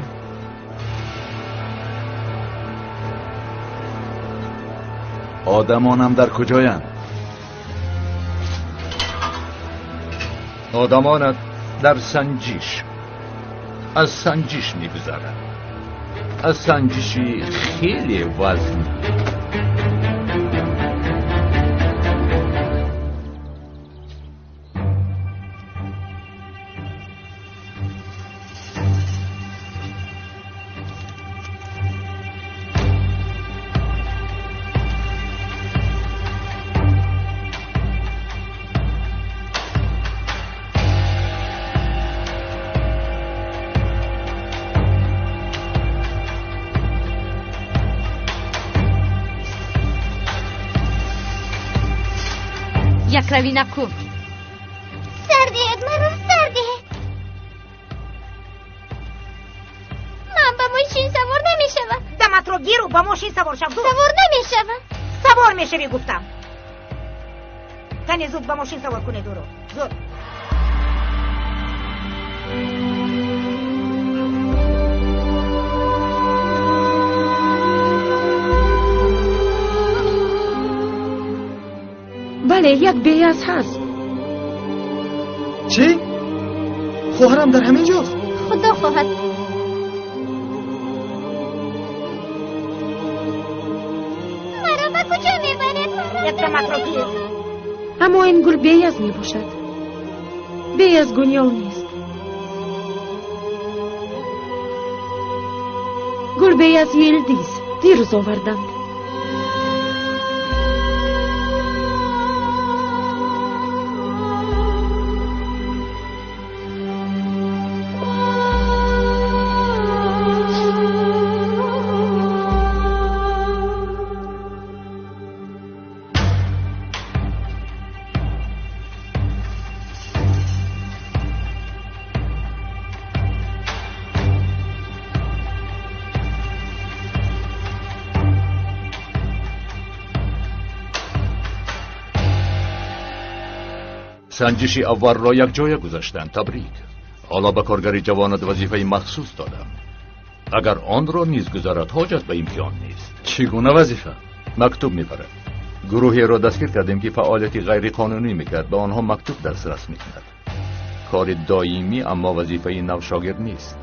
Одамонам дар куҷоянд? Одамонат дар санҷиш. Аз санҷиш мегузаранд. Аз санҷиши хеле вазнин. Якравӣ накун. Сар диҳед маро, сар диҳед. Ман ба мошин савор намешавам. Даматро гиру ба мошин савор шав. Савор намешавам. Савор мешавӣ гуфтам. Кане зуд ба мошин савор кунед ӯро. Зуд. Бале, як беяз ҳаст. Чӣ? Хоҳарам дар ҳамин ҷост? Худо хоҳад. Маро ба куҷо мебаред? Яктаматро гир. Аммо ин гул беяз мебошад. Беяз гунёл нест. Гул беяз Йилдиз дирӯз оварданд. Санҷиши аввалро якҷоя гузаштанд. Табрик. Ҳоло ба коргари ҷавонат вазифаи махсус додам. Агар онро низ гузарад, ҳоҷат ба имтиҳон нест. Чӣ гуна вазифа? Мактуб мебарад. Гурӯҳеро дастгир кардем, ки фаъолияти ғайриқонунӣ мекард. Ба онҳо мактуб дастрас мекунад. Кори доимӣ, аммо вазифаи навшогирд нест.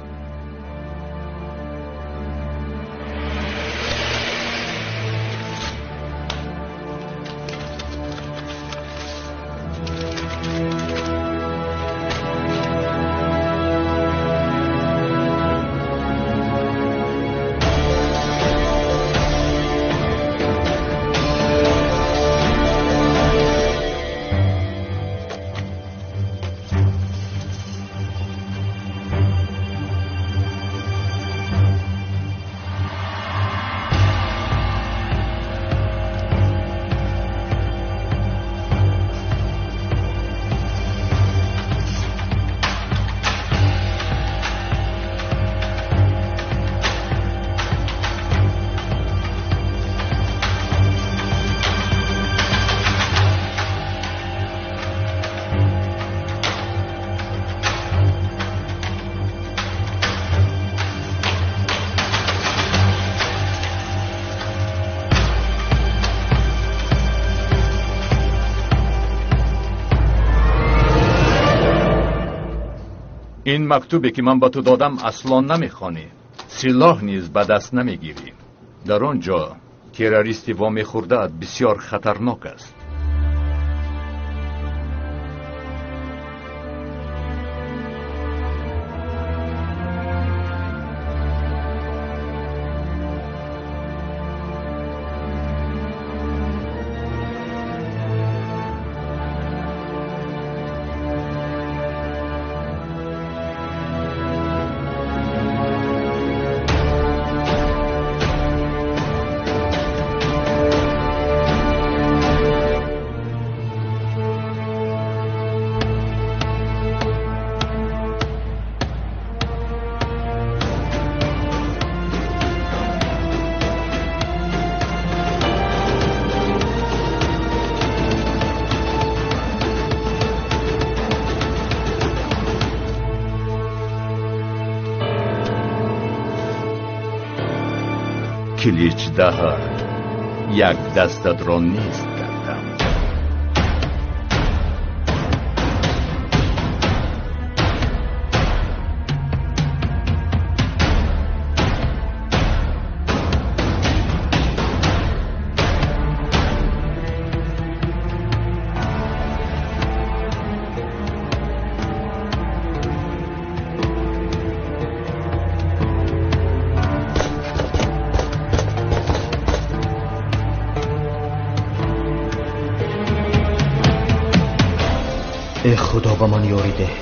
Ин мактубе ки ман ба ту додам асло намехонӣ. Силоҳ низ ба даст намегирӣ. Дар он ҷо террористи вомехӯрдаат бисёр хатарнок аст. Киличдаҳа як дастатро нест кардам. Эй Худо, ба ман ёрӣ деҳ.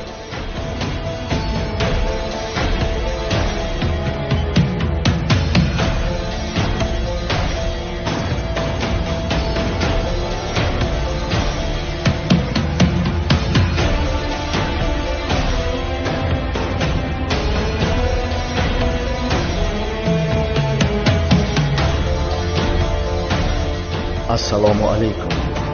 Ассалому алайкум.